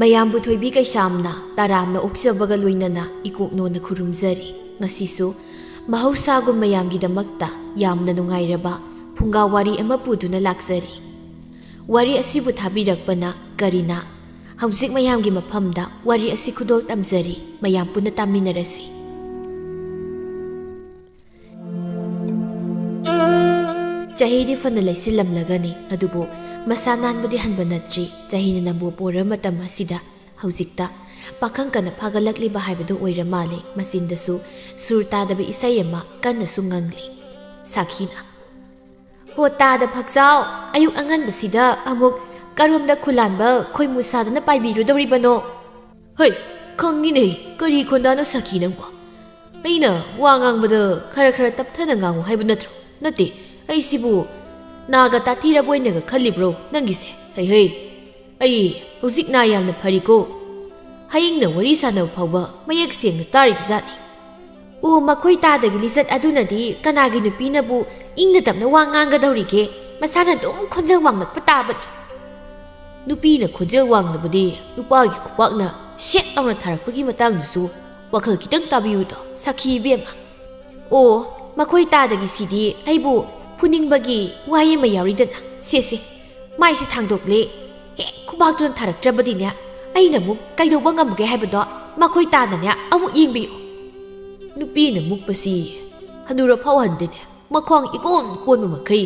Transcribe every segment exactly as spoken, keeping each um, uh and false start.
ꯃꯌꯥꯝꯕꯨ ꯊꯣꯏꯕꯤ ꯀꯩꯁꯥꯝꯅ ꯇꯔꯥꯝꯅ ꯑꯣꯛꯆꯕꯒ ꯂꯣꯏꯅꯅ ꯏꯀꯣꯛꯅꯣꯅ ꯈꯨꯔꯨꯝꯖꯔꯤ꯫ ꯉꯁꯤꯁꯨ ꯃꯍꯧꯁꯥꯒꯨꯝ ꯃꯌꯥꯝꯒꯤꯗꯃꯛꯇ ꯌꯥꯝꯅ ꯅꯨꯡꯉꯥꯏꯔꯕ ꯐꯨꯡꯒꯥ ꯋꯥꯔꯤ ꯑꯃ ꯄꯨꯗꯨꯅ ꯂꯥꯛꯆꯔꯤ꯫ ꯋꯥꯔꯤ ꯑꯁꯤꯕꯨ ꯊꯥꯕꯤꯔꯛꯄꯅ ꯀꯔꯤꯅꯥ꯫ ꯍꯧꯖꯤꯛ ꯃꯌꯥꯝꯒꯤ ꯃꯐꯝꯗ ꯋꯥꯔꯤ ꯑꯁꯤ ꯈꯨꯗꯣꯜ ꯇꯝꯖꯔꯤ, ꯃꯌꯥꯝ ꯄꯨꯟꯅ ꯇꯥꯃꯤꯟꯅꯔꯁꯤ꯫ ꯆꯍꯤꯗꯤ ꯐꯅ ꯂꯩꯁꯤꯜꯂꯝꯂꯒꯅꯤ, ꯑꯗꯨꯕꯨ ꯃꯁꯥ ꯅꯥꯟꯕꯗꯤ ꯍꯟꯕ ꯅꯠꯇ꯭ꯔꯤ꯫ ꯆꯍꯤꯅ ꯅꯝꯕꯨ ꯄꯣꯔꯕ ꯃꯇꯝ ꯑꯁꯤꯗ ꯍꯧꯖꯤꯛꯇ ꯄꯥꯈꯪ ꯀꯟꯅ ꯐꯥꯒꯠꯂꯛꯂꯤꯕ ꯍꯥꯏꯕꯗꯨ ꯑꯣꯏꯔ ꯃꯥꯜꯂꯤ꯫ ꯃꯆꯤꯟꯗꯁꯨ ꯁꯨꯔ ꯇꯥꯗꯕ ꯏꯁꯩ ꯑꯃ ꯀꯟꯅꯁꯨ ꯉꯪꯂꯤ꯫ ꯁꯥꯈꯤꯅ, "ꯍꯣ ꯇꯥꯗ ꯐꯛꯆꯥꯎ, ꯑꯌꯨꯛ ꯑꯉꯟꯕꯁꯤꯗ ꯑꯃꯨꯛ ꯀꯔꯣꯝꯗ ꯈꯨꯂꯥꯟꯕ ꯈꯣꯏꯃꯨ ꯁꯥꯗꯅ ꯄꯥꯏꯕꯤꯔꯨꯗꯧꯔꯤꯕꯅꯣ?" "ꯍꯩ, ꯈꯪꯉꯤꯅꯦ, ꯀꯔꯤ ꯈꯣꯟꯗꯥꯅꯣ ꯁꯥꯈꯤ ꯅꯪꯕꯣ? ꯑꯩꯅ ꯋꯥ ꯉꯥꯡꯕꯗ ꯈꯔ ꯈꯔ ꯇꯞꯊꯅ ꯉꯥꯡꯉꯨ ꯍꯥꯏꯕ ꯅꯠꯇ꯭ꯔꯣ? ꯅꯠꯇꯦ, ꯑꯩꯁꯤꯕꯨ ꯅꯥꯒ ꯇꯥꯊꯤꯔꯕꯣꯏꯅꯒ ꯈꯜꯂꯤꯕ꯭ꯔꯣ ꯅꯪꯒꯤꯁꯦ? ꯍꯩ ꯍꯩ, ꯑꯩ ꯍꯧꯖꯤꯛ ꯅꯥ ꯌꯥꯝꯅ ꯐꯔꯤꯀꯣ꯫ ꯍꯌꯤꯡꯅ ꯋꯥꯔꯤ ꯁꯥꯟꯅꯕ ꯐꯥꯎꯕ ꯃꯌꯦꯛ ꯁꯦꯡꯅ ꯇꯥꯔꯤꯕꯖꯥꯠꯅꯤ꯫ ꯑꯣ, ꯃꯈꯣꯏ ꯇꯥꯗꯒꯤ ꯂꯤꯆꯠ ꯑꯗꯨꯅꯗꯤ ꯀꯅꯥꯒꯤ ꯅꯨꯄꯤꯅꯕꯨ ꯏꯪꯅ ꯇꯞꯅ ꯋꯥ ꯉꯥꯡꯒꯗꯧꯔꯤꯒꯦ? ꯃꯁꯥꯅ ꯑꯗꯨꯝ ꯈꯣꯟꯖꯦꯜ ꯋꯥꯡꯂꯛꯄ ꯇꯥꯕꯅꯤ꯫ ꯅꯨꯄꯤꯅ ꯈꯣꯟꯖꯦꯜ ꯋꯥꯡꯂꯕꯗꯤ ꯅꯨꯄꯥꯒꯤ ꯈꯨꯄꯥꯛꯅ ꯁꯦꯠ ꯂꯥꯎꯅ ꯊꯥꯔꯛꯄꯒꯤ ꯃꯇꯥꯡꯗꯨꯁꯨ ꯋꯥꯈꯜ ꯈꯤꯇꯪ ꯇꯥꯕꯤꯌꯨꯗꯣ, ꯁꯥꯈꯤ ꯏꯕꯦꯝꯃ꯫ ꯑꯣ, ꯃꯈꯣꯏ ꯇꯥꯗꯒꯤꯁꯤꯗꯤ ꯑꯩꯕꯨ ꯐꯨꯅꯤꯡꯕꯒꯤ ꯋꯥꯍꯩ ꯑꯃ ꯌꯥꯎꯔꯤꯗꯅ꯫ ꯁꯦ ꯁꯦ, ꯃꯥꯏꯁꯦ ꯊꯥꯡꯗꯣꯛꯂꯦ꯫ ꯍꯦꯛ ꯈꯨꯕꯥꯛꯇꯨꯅ ꯊꯥꯔꯛꯇ꯭ꯔꯕꯗꯤꯅꯦ, ꯑꯩꯅ ꯑꯃꯨꯛ ꯀꯩꯗꯧꯕ ꯉꯝꯒꯦ ꯍꯥꯏꯕꯗꯣ ꯃꯈꯣꯏ ꯇꯥꯅꯅꯦ ꯑꯃꯨꯛ ꯌꯦꯡꯕꯤꯌꯨ꯫ ꯅꯨꯄꯤꯅ ꯃꯨꯛꯄꯁꯤ ꯍꯅꯨꯔ ꯐꯥꯎꯍꯟꯗꯦꯅꯦ꯫ ꯃꯈ꯭ꯋꯥꯡ ꯏꯀꯣꯟ ꯀꯣꯟꯕ ꯃꯈꯩ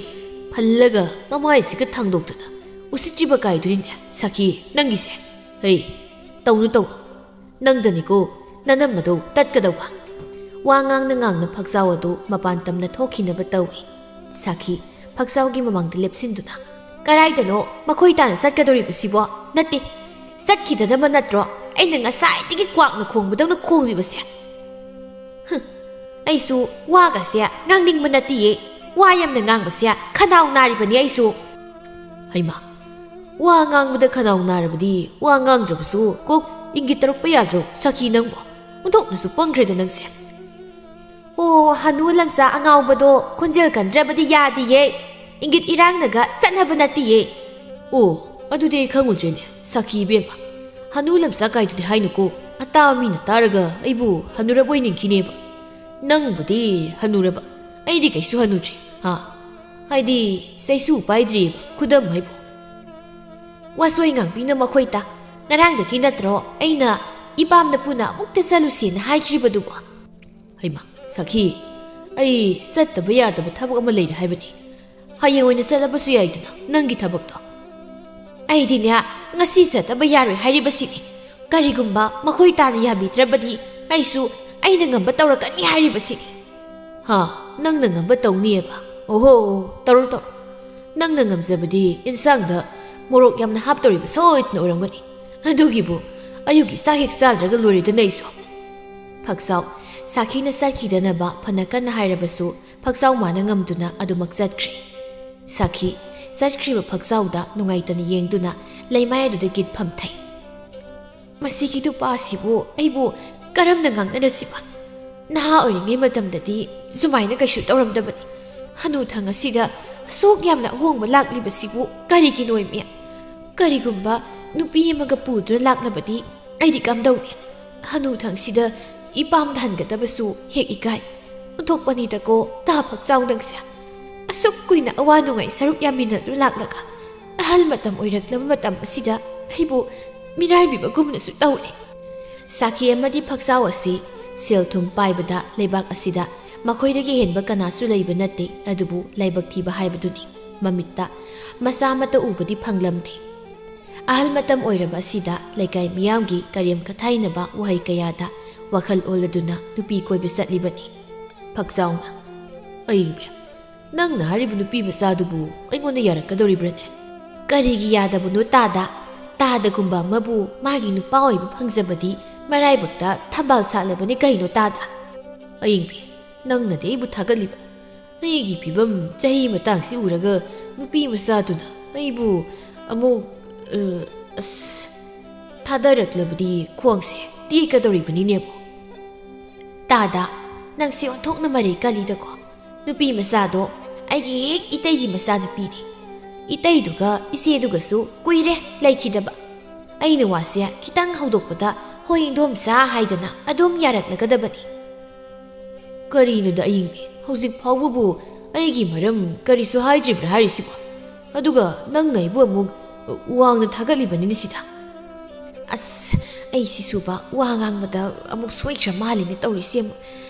ꯐꯜꯂꯒ ꯃꯃꯥꯏꯁꯤꯒ ꯊꯥꯡꯗꯣꯛꯇꯅ ꯎꯁꯤꯠꯇ꯭ꯔꯤꯕ ꯀꯥꯏꯗꯨꯅꯤꯅꯦ ꯁꯥꯈꯤ ꯅꯪꯒꯤꯁꯦ꯫ ꯍꯩ, ꯇꯧꯅꯨ ꯇꯧꯅꯨ꯫ ꯅꯪꯗꯅꯤꯀꯣ ꯅꯅꯝ ꯑꯗꯨ ꯇꯠꯀꯗꯧꯕ꯫ ꯋꯥ ꯉꯥꯡꯅ ꯉꯥꯡꯅ ꯐꯛꯆꯥꯎ ꯑꯗꯨ ꯃꯄꯥꯟ ꯇꯝꯅ ꯊꯣꯛꯈꯤꯅꯕ ꯇꯧꯏ꯫ ꯁꯥꯈꯤ ꯐꯛꯆꯥꯎꯒꯤ ꯃꯃꯥꯡꯗ ꯂꯦꯞꯁꯤꯟꯗꯨꯅ, "ꯀꯔꯥꯏꯗꯅꯣ ꯃꯈꯣꯏ ꯇꯥꯅ ꯆꯠꯀꯗꯧꯔꯤꯕꯁꯤꯕꯣ? ꯅꯠꯇꯦ, ꯆꯠꯈꯤꯗꯅꯕ ꯅꯠꯇ꯭ꯔꯣ ꯑꯩꯅ ꯉꯁꯥꯏꯗꯒꯤ ꯀ꯭ꯋꯥꯛꯅ ꯈꯣꯡꯕꯗꯧꯅ ꯈꯣꯡꯂꯤꯕꯁꯦ?" ꯍꯨꯝ, ꯑꯩꯁꯨ ꯋꯥꯒꯁꯦ ꯉꯥꯡꯅꯤꯡꯕ ꯅꯠꯇꯤꯌꯦ꯫ ꯋꯥ ꯌꯥꯝꯅ ꯉꯥꯡꯕꯁꯦ ꯈꯅꯥꯎ ꯅꯥꯔꯤꯕꯅꯤ ꯑꯩꯁꯨ꯫ ꯍꯩꯃꯥ, ꯋꯥ ꯉꯥꯡꯕꯗ ꯈꯅꯥꯎ ꯅꯥꯔꯕꯗꯤ ꯋꯥ ꯉꯥꯡꯗ꯭ꯔꯕꯁꯨ ꯀꯣꯛ ꯏꯪꯒꯤꯠ ꯇꯧꯔꯛꯄ ꯌꯥꯗ꯭ꯔꯣ ꯁꯥꯈꯤ ꯅꯪꯕꯣ? ꯑꯣꯟꯊꯣꯛꯅꯁꯨ ꯄꯪꯈ꯭ꯔꯦꯗ ꯅꯪꯁꯦ꯫ ꯑꯣ, ꯍꯅꯨ ꯂꯝꯆꯥ ꯑꯉꯥꯎꯕꯗꯣ ꯈꯣꯟꯖꯦꯜ ꯀꯟꯗ꯭ꯔꯕꯗꯤ ꯌꯥꯗꯤꯌꯦ꯫ ꯏꯪꯒꯤꯠ ꯏꯔꯥꯡꯅꯒ ꯆꯠꯅꯕ ꯅꯠꯇꯤꯌꯦ꯫ ꯑꯣ, ꯑꯗꯨꯗꯤ ꯑꯩ ꯈꯪꯉꯨꯗ꯭ꯔꯦꯅꯦ ꯁꯥꯈꯤ ꯏꯕꯦꯝꯃ꯫ ꯍꯅꯨ ꯂꯝꯆꯥ ꯀꯥꯏꯗꯨꯗꯤ ꯍꯥꯏꯅꯨꯀꯣ꯫ ꯑꯇꯥꯕ ꯃꯤꯅ ꯇꯥꯔꯒ ꯑꯩꯕꯨ ꯍꯅꯨꯔꯕꯣꯏ ꯅꯤꯡꯈꯤꯅꯦꯕ꯫ ꯅꯪꯕꯨꯗꯤ ꯍꯅꯨꯔꯕ, ꯑꯩꯗꯤ ꯀꯩꯁꯨ ꯍꯅꯨꯗ꯭ꯔꯤ꯫ ꯍꯥ? ꯍꯥꯏꯗꯤ ꯆꯩꯁꯨ ꯄꯥꯏꯗ꯭ꯔꯤꯕ ꯈꯨꯗꯝ ꯍꯥꯏꯕꯨ꯫ ꯋꯥꯁꯣꯏ ꯉꯥꯡꯕꯤꯅ ꯃꯈꯣꯏ ꯇꯥ꯫ ꯉꯔꯥꯡꯗꯒꯤ ꯅꯠꯇ꯭ꯔꯣ ꯑꯩꯅ ꯏꯄꯥꯝꯅ ꯄꯨꯅ ꯑꯃꯨꯛꯇ ꯆꯠꯂꯨꯁꯦꯅ ꯍꯥꯏꯈ꯭ꯔꯤꯕꯗꯨꯕꯣ? ꯍꯩꯃꯥ, ꯁꯈꯤ, ꯑꯩ ꯆꯠꯇꯕ ꯌꯥꯗꯕ ꯊꯕꯛ ꯑꯃ ꯂꯩꯔꯦ ꯍꯥꯏꯕꯅꯤ꯫ ꯍꯌꯦꯡ ꯑꯣꯏꯅ ꯆꯠꯂꯕꯁꯨ ꯌꯥꯏꯗꯅ, ꯅꯪꯒꯤ ꯊꯕꯛꯇꯣ꯫ ꯑꯩꯗꯤꯅꯦ, ꯉꯁꯤ ꯆꯠꯇꯕ ꯌꯥꯔꯣꯏ ꯍꯥꯏꯔꯤꯕꯁꯤꯅꯤ꯫ ꯀꯔꯤꯒꯨꯝꯕ ꯃꯈꯣꯏ ꯇꯥꯅ ꯌꯥꯕꯤꯗ꯭ꯔꯕꯗꯤ ꯑꯩꯁꯨ ꯑꯩꯅ ꯉꯝꯕ ꯇꯧꯔꯛꯀꯅꯤ ꯍꯥꯏꯔꯤꯕꯁꯤꯅꯤ꯫ ꯍꯥ, ꯅꯪꯅ ꯉꯝꯕ ꯇꯧꯅꯤꯑꯕ? ꯑꯣꯍꯣ, ꯇꯧꯔꯣ, ꯇꯧꯔꯣ꯫ ꯅꯪꯅ ꯉꯝꯖꯕꯗꯤ ꯏꯟꯁꯥꯡꯗ ꯃꯣꯔꯣꯛ ꯌꯥꯝꯅ ꯍꯥꯞꯇꯧꯔꯤꯕ ꯁꯣꯏꯗꯅ ꯑꯣꯏꯔꯝꯒꯅꯤ꯫ ꯑꯗꯨꯒꯤꯕꯨ ꯑꯌꯨꯛꯀꯤ ꯆꯥꯛ ꯍꯦꯛ ꯆꯥꯗ꯭ꯔꯒ ꯂꯣꯏꯔꯦꯗꯅ ꯑꯩꯁꯨ꯫ ꯐꯛꯆꯥꯎ, ꯁꯥꯈꯤꯅ ꯆꯠꯈꯤꯗꯅꯕ ꯐꯅ ꯀꯟꯅ ꯍꯥꯏꯔꯕꯁꯨ ꯐꯛꯆꯥꯎ ꯃꯥꯅ ꯉꯝꯗꯨꯅ ꯑꯗꯨꯃꯛ ꯆꯠꯈ꯭ꯔꯦ꯫ ꯁꯥꯈꯤ, ꯆꯠꯈ꯭ꯔꯤꯕ ꯐꯛꯆꯥꯎꯗ ꯅꯨꯡꯉꯥꯏꯇꯅ ꯌꯦꯡꯗꯨꯅ ꯂꯩꯃꯥꯏ ꯑꯗꯨꯗ ꯒꯤꯠ ꯐꯝꯊꯩ꯫ ꯃꯁꯤꯒꯤ ꯅꯨꯄꯥꯁꯤꯕꯨ ꯑꯩꯕꯨ ꯀꯔꯝꯅ ꯉꯥꯡꯅꯔꯁꯤꯕ? ꯅꯍꯥ ꯑꯣꯏꯔꯤꯉꯩ ꯃꯇꯝꯗꯗꯤ ꯁꯨꯃꯥꯏꯅ ꯀꯩꯁꯨ ꯇꯧꯔꯝꯗꯕꯅꯤ꯫ ꯍꯅꯨꯊꯪ ꯑꯁꯤꯗ ꯑꯁꯨꯛ ꯌꯥꯝꯅ ꯑꯍꯣꯡꯕ ꯂꯥꯛꯂꯤꯕꯁꯤꯕꯨ ꯀꯔꯤꯒꯤꯅꯣ ꯏꯃꯦ? ꯀꯔꯤꯒꯨꯝꯕ ꯅꯨꯄꯤ ꯑꯃꯒ ꯄꯨꯗꯨꯅ ꯂꯥꯛꯂꯕꯗꯤ ꯑꯩꯗꯤ ꯀꯝꯗꯧꯅꯤ? ꯍꯅꯨꯊꯪꯁꯤꯗ ꯏꯄꯥꯝꯗ ꯍꯟꯒꯗꯕꯁꯨ ꯍꯦꯛ ꯏꯀꯥꯏ꯫ ꯑꯣꯟꯊꯣꯛꯄꯅꯤꯗꯀꯣ ꯇꯥ ꯐꯛꯆꯥꯎ ꯅꯪꯁꯦ꯫ ꯑꯁꯨꯛ ꯀꯨꯏꯅ ꯑꯋꯥ ꯅꯨꯡꯉꯥꯏ ꯁꯔꯨꯛ ꯌꯥꯃꯤꯟꯅꯗꯨꯅ ꯂꯥꯛꯂꯒ ꯑꯍꯜ ꯃꯇꯝ ꯑꯣꯏꯔꯛꯂꯕ ꯃꯇꯝ ꯑꯁꯤꯗ ꯑꯩꯕꯨ ꯃꯤꯔꯥꯏꯕꯤꯕꯒꯨꯝꯅꯁꯨ ꯇꯧꯔꯦ꯫ ꯁꯥꯈꯤ ꯑꯃꯗꯤ ꯐꯛꯆꯥꯎ ꯑꯁꯤ ꯁꯦꯜ ꯊꯨꯝ ꯄꯥꯏꯕꯗ ꯂꯩꯕꯥꯛ ꯑꯁꯤꯗ ꯃꯈꯣꯏꯗꯒꯤ ꯍꯦꯟꯕ ꯀꯅꯥꯁꯨ ꯂꯩꯕ ꯅꯠꯇꯦ, ꯑꯗꯨꯕꯨ ꯂꯥꯏꯕꯛ ꯊꯤꯕ ꯍꯥꯏꯕꯗꯨꯅꯤ꯫ ꯃꯃꯤꯠꯇ ꯃꯆꯥ ꯑꯃꯠꯇ ꯎꯕꯗꯤ ꯐꯪꯂꯝꯗꯦ꯫ ꯑꯍꯜ ꯃꯇꯝ ꯑꯣꯏꯔꯕ ꯑꯁꯤꯗ ꯂꯩꯀꯥꯏ ꯃꯤꯌꯥꯝꯒꯤ ꯀꯔꯦꯝ ꯀꯊꯥꯏꯅꯕ ꯋꯥꯍꯩ ꯀꯌꯥꯗ ꯋꯥꯈꯜ ꯑꯣꯜꯂꯗꯨꯅ ꯅꯨꯄꯤ ꯀꯣꯏꯕ ꯆꯠꯂꯤꯕꯅꯤ꯫ ꯐꯛꯆꯥꯎꯅ, "ꯑꯩ ꯏꯕꯦꯝ, ꯅꯪꯅ ꯍꯥꯏꯔꯤꯕ ꯅꯨꯄꯤ ꯃꯆꯥꯗꯨꯕꯨ ꯑꯩꯉꯣꯟꯗ ꯌꯥꯔꯛꯀꯗꯧꯔꯤꯕ꯭ꯔꯅꯦ?" "ꯀꯔꯤꯒꯤ ꯌꯥꯗꯕꯅꯣ ꯇꯥꯗ? ꯇꯥꯗꯒꯨꯝꯕ ꯑꯃꯕꯨ ꯃꯥꯒꯤ ꯅꯨꯄꯥ ꯑꯣꯏꯕ ꯐꯪꯖꯕꯗꯤ ꯃꯔꯥꯏꯕꯛꯇ ꯊꯝꯕꯥꯜ ꯁꯥꯠꯂꯕꯅꯤ ꯀꯩꯅꯣ ꯇꯥꯗ?" "ꯑꯌꯤꯡꯕꯤ, ꯅꯪꯅꯗꯤ ꯑꯩꯕꯨ ꯊꯥꯒꯠꯂꯤꯕ꯫ ꯑꯩꯒꯤ ꯐꯤꯕꯝ, ꯆꯍꯤ ꯃꯇꯥꯡꯁꯤ ꯎꯔꯒ ꯅꯨꯄꯤ ꯃꯆꯥꯗꯨꯅ ꯑꯩꯕꯨ ꯑꯃꯨꯛ, ꯑ, ꯑꯁ, ꯊꯥꯗꯔꯛꯂꯕꯗꯤ ꯈ꯭ꯋꯥꯡꯁꯦ ꯇꯦꯛꯀꯗꯧꯔꯤꯕꯅꯤꯅꯦꯕꯣ꯫" "ꯇꯥꯗ, ꯅꯪꯁꯦ ꯑꯣꯟꯊꯣꯛꯅ ꯃꯔꯩ ꯀꯜꯂꯤꯗꯀꯣ꯫ ꯅꯨꯄꯤ ꯃꯆꯥꯗꯣ ꯑꯩꯒꯤ ꯍꯦꯛ ꯏꯇꯩꯒꯤ ꯃꯆꯥꯅꯨꯄꯤꯅꯤ꯫ ꯏꯇꯩꯗꯨꯒ ꯏꯆꯦꯗꯨꯒꯁꯨ ꯀꯨꯏꯔꯦ ꯂꯩꯈꯤꯗꯕ꯫ ꯑꯩꯅ ꯋꯥꯁꯦ ꯈꯤꯇꯪ ꯍꯧꯗꯣꯛꯄꯗ "ꯍꯣꯏ, ꯏꯟꯗꯣꯝꯆꯥ" ꯍꯥꯏꯗꯅ ꯑꯗꯨꯝ ꯌꯥꯔꯛꯂꯒꯗꯕꯅꯤ꯫ ꯀꯔꯤꯅꯣꯗ ꯑꯌꯤꯡꯕꯤ, ꯍꯧꯖꯤꯛ ꯐꯥꯎꯕꯕꯨ ꯑꯩꯒꯤ ꯃꯔꯝ ꯀꯔꯤꯁꯨ ꯍꯥꯏꯗ꯭ꯔꯤꯕ꯭ꯔꯥ ꯍꯥꯏꯔꯤꯁꯤꯕꯣ? ꯑꯗꯨꯒ ꯅꯪꯅ ꯑꯩꯕꯨ ꯑꯃꯨꯛ ꯋꯥꯡꯅ ꯊꯥꯒꯠꯂꯤꯕꯅꯤꯅꯦ ꯁꯤꯗ꯫ ꯑꯁ, ꯑꯩ ꯁꯤꯁꯨꯕ ꯋꯥ ꯉꯥꯡꯕꯗ ꯑꯃꯨꯛ ꯁꯣꯏꯈ꯭ꯔ ꯃꯥꯜꯂꯤꯅꯦ ꯇꯧꯔꯤꯁꯦ ꯑꯃꯨꯛ꯫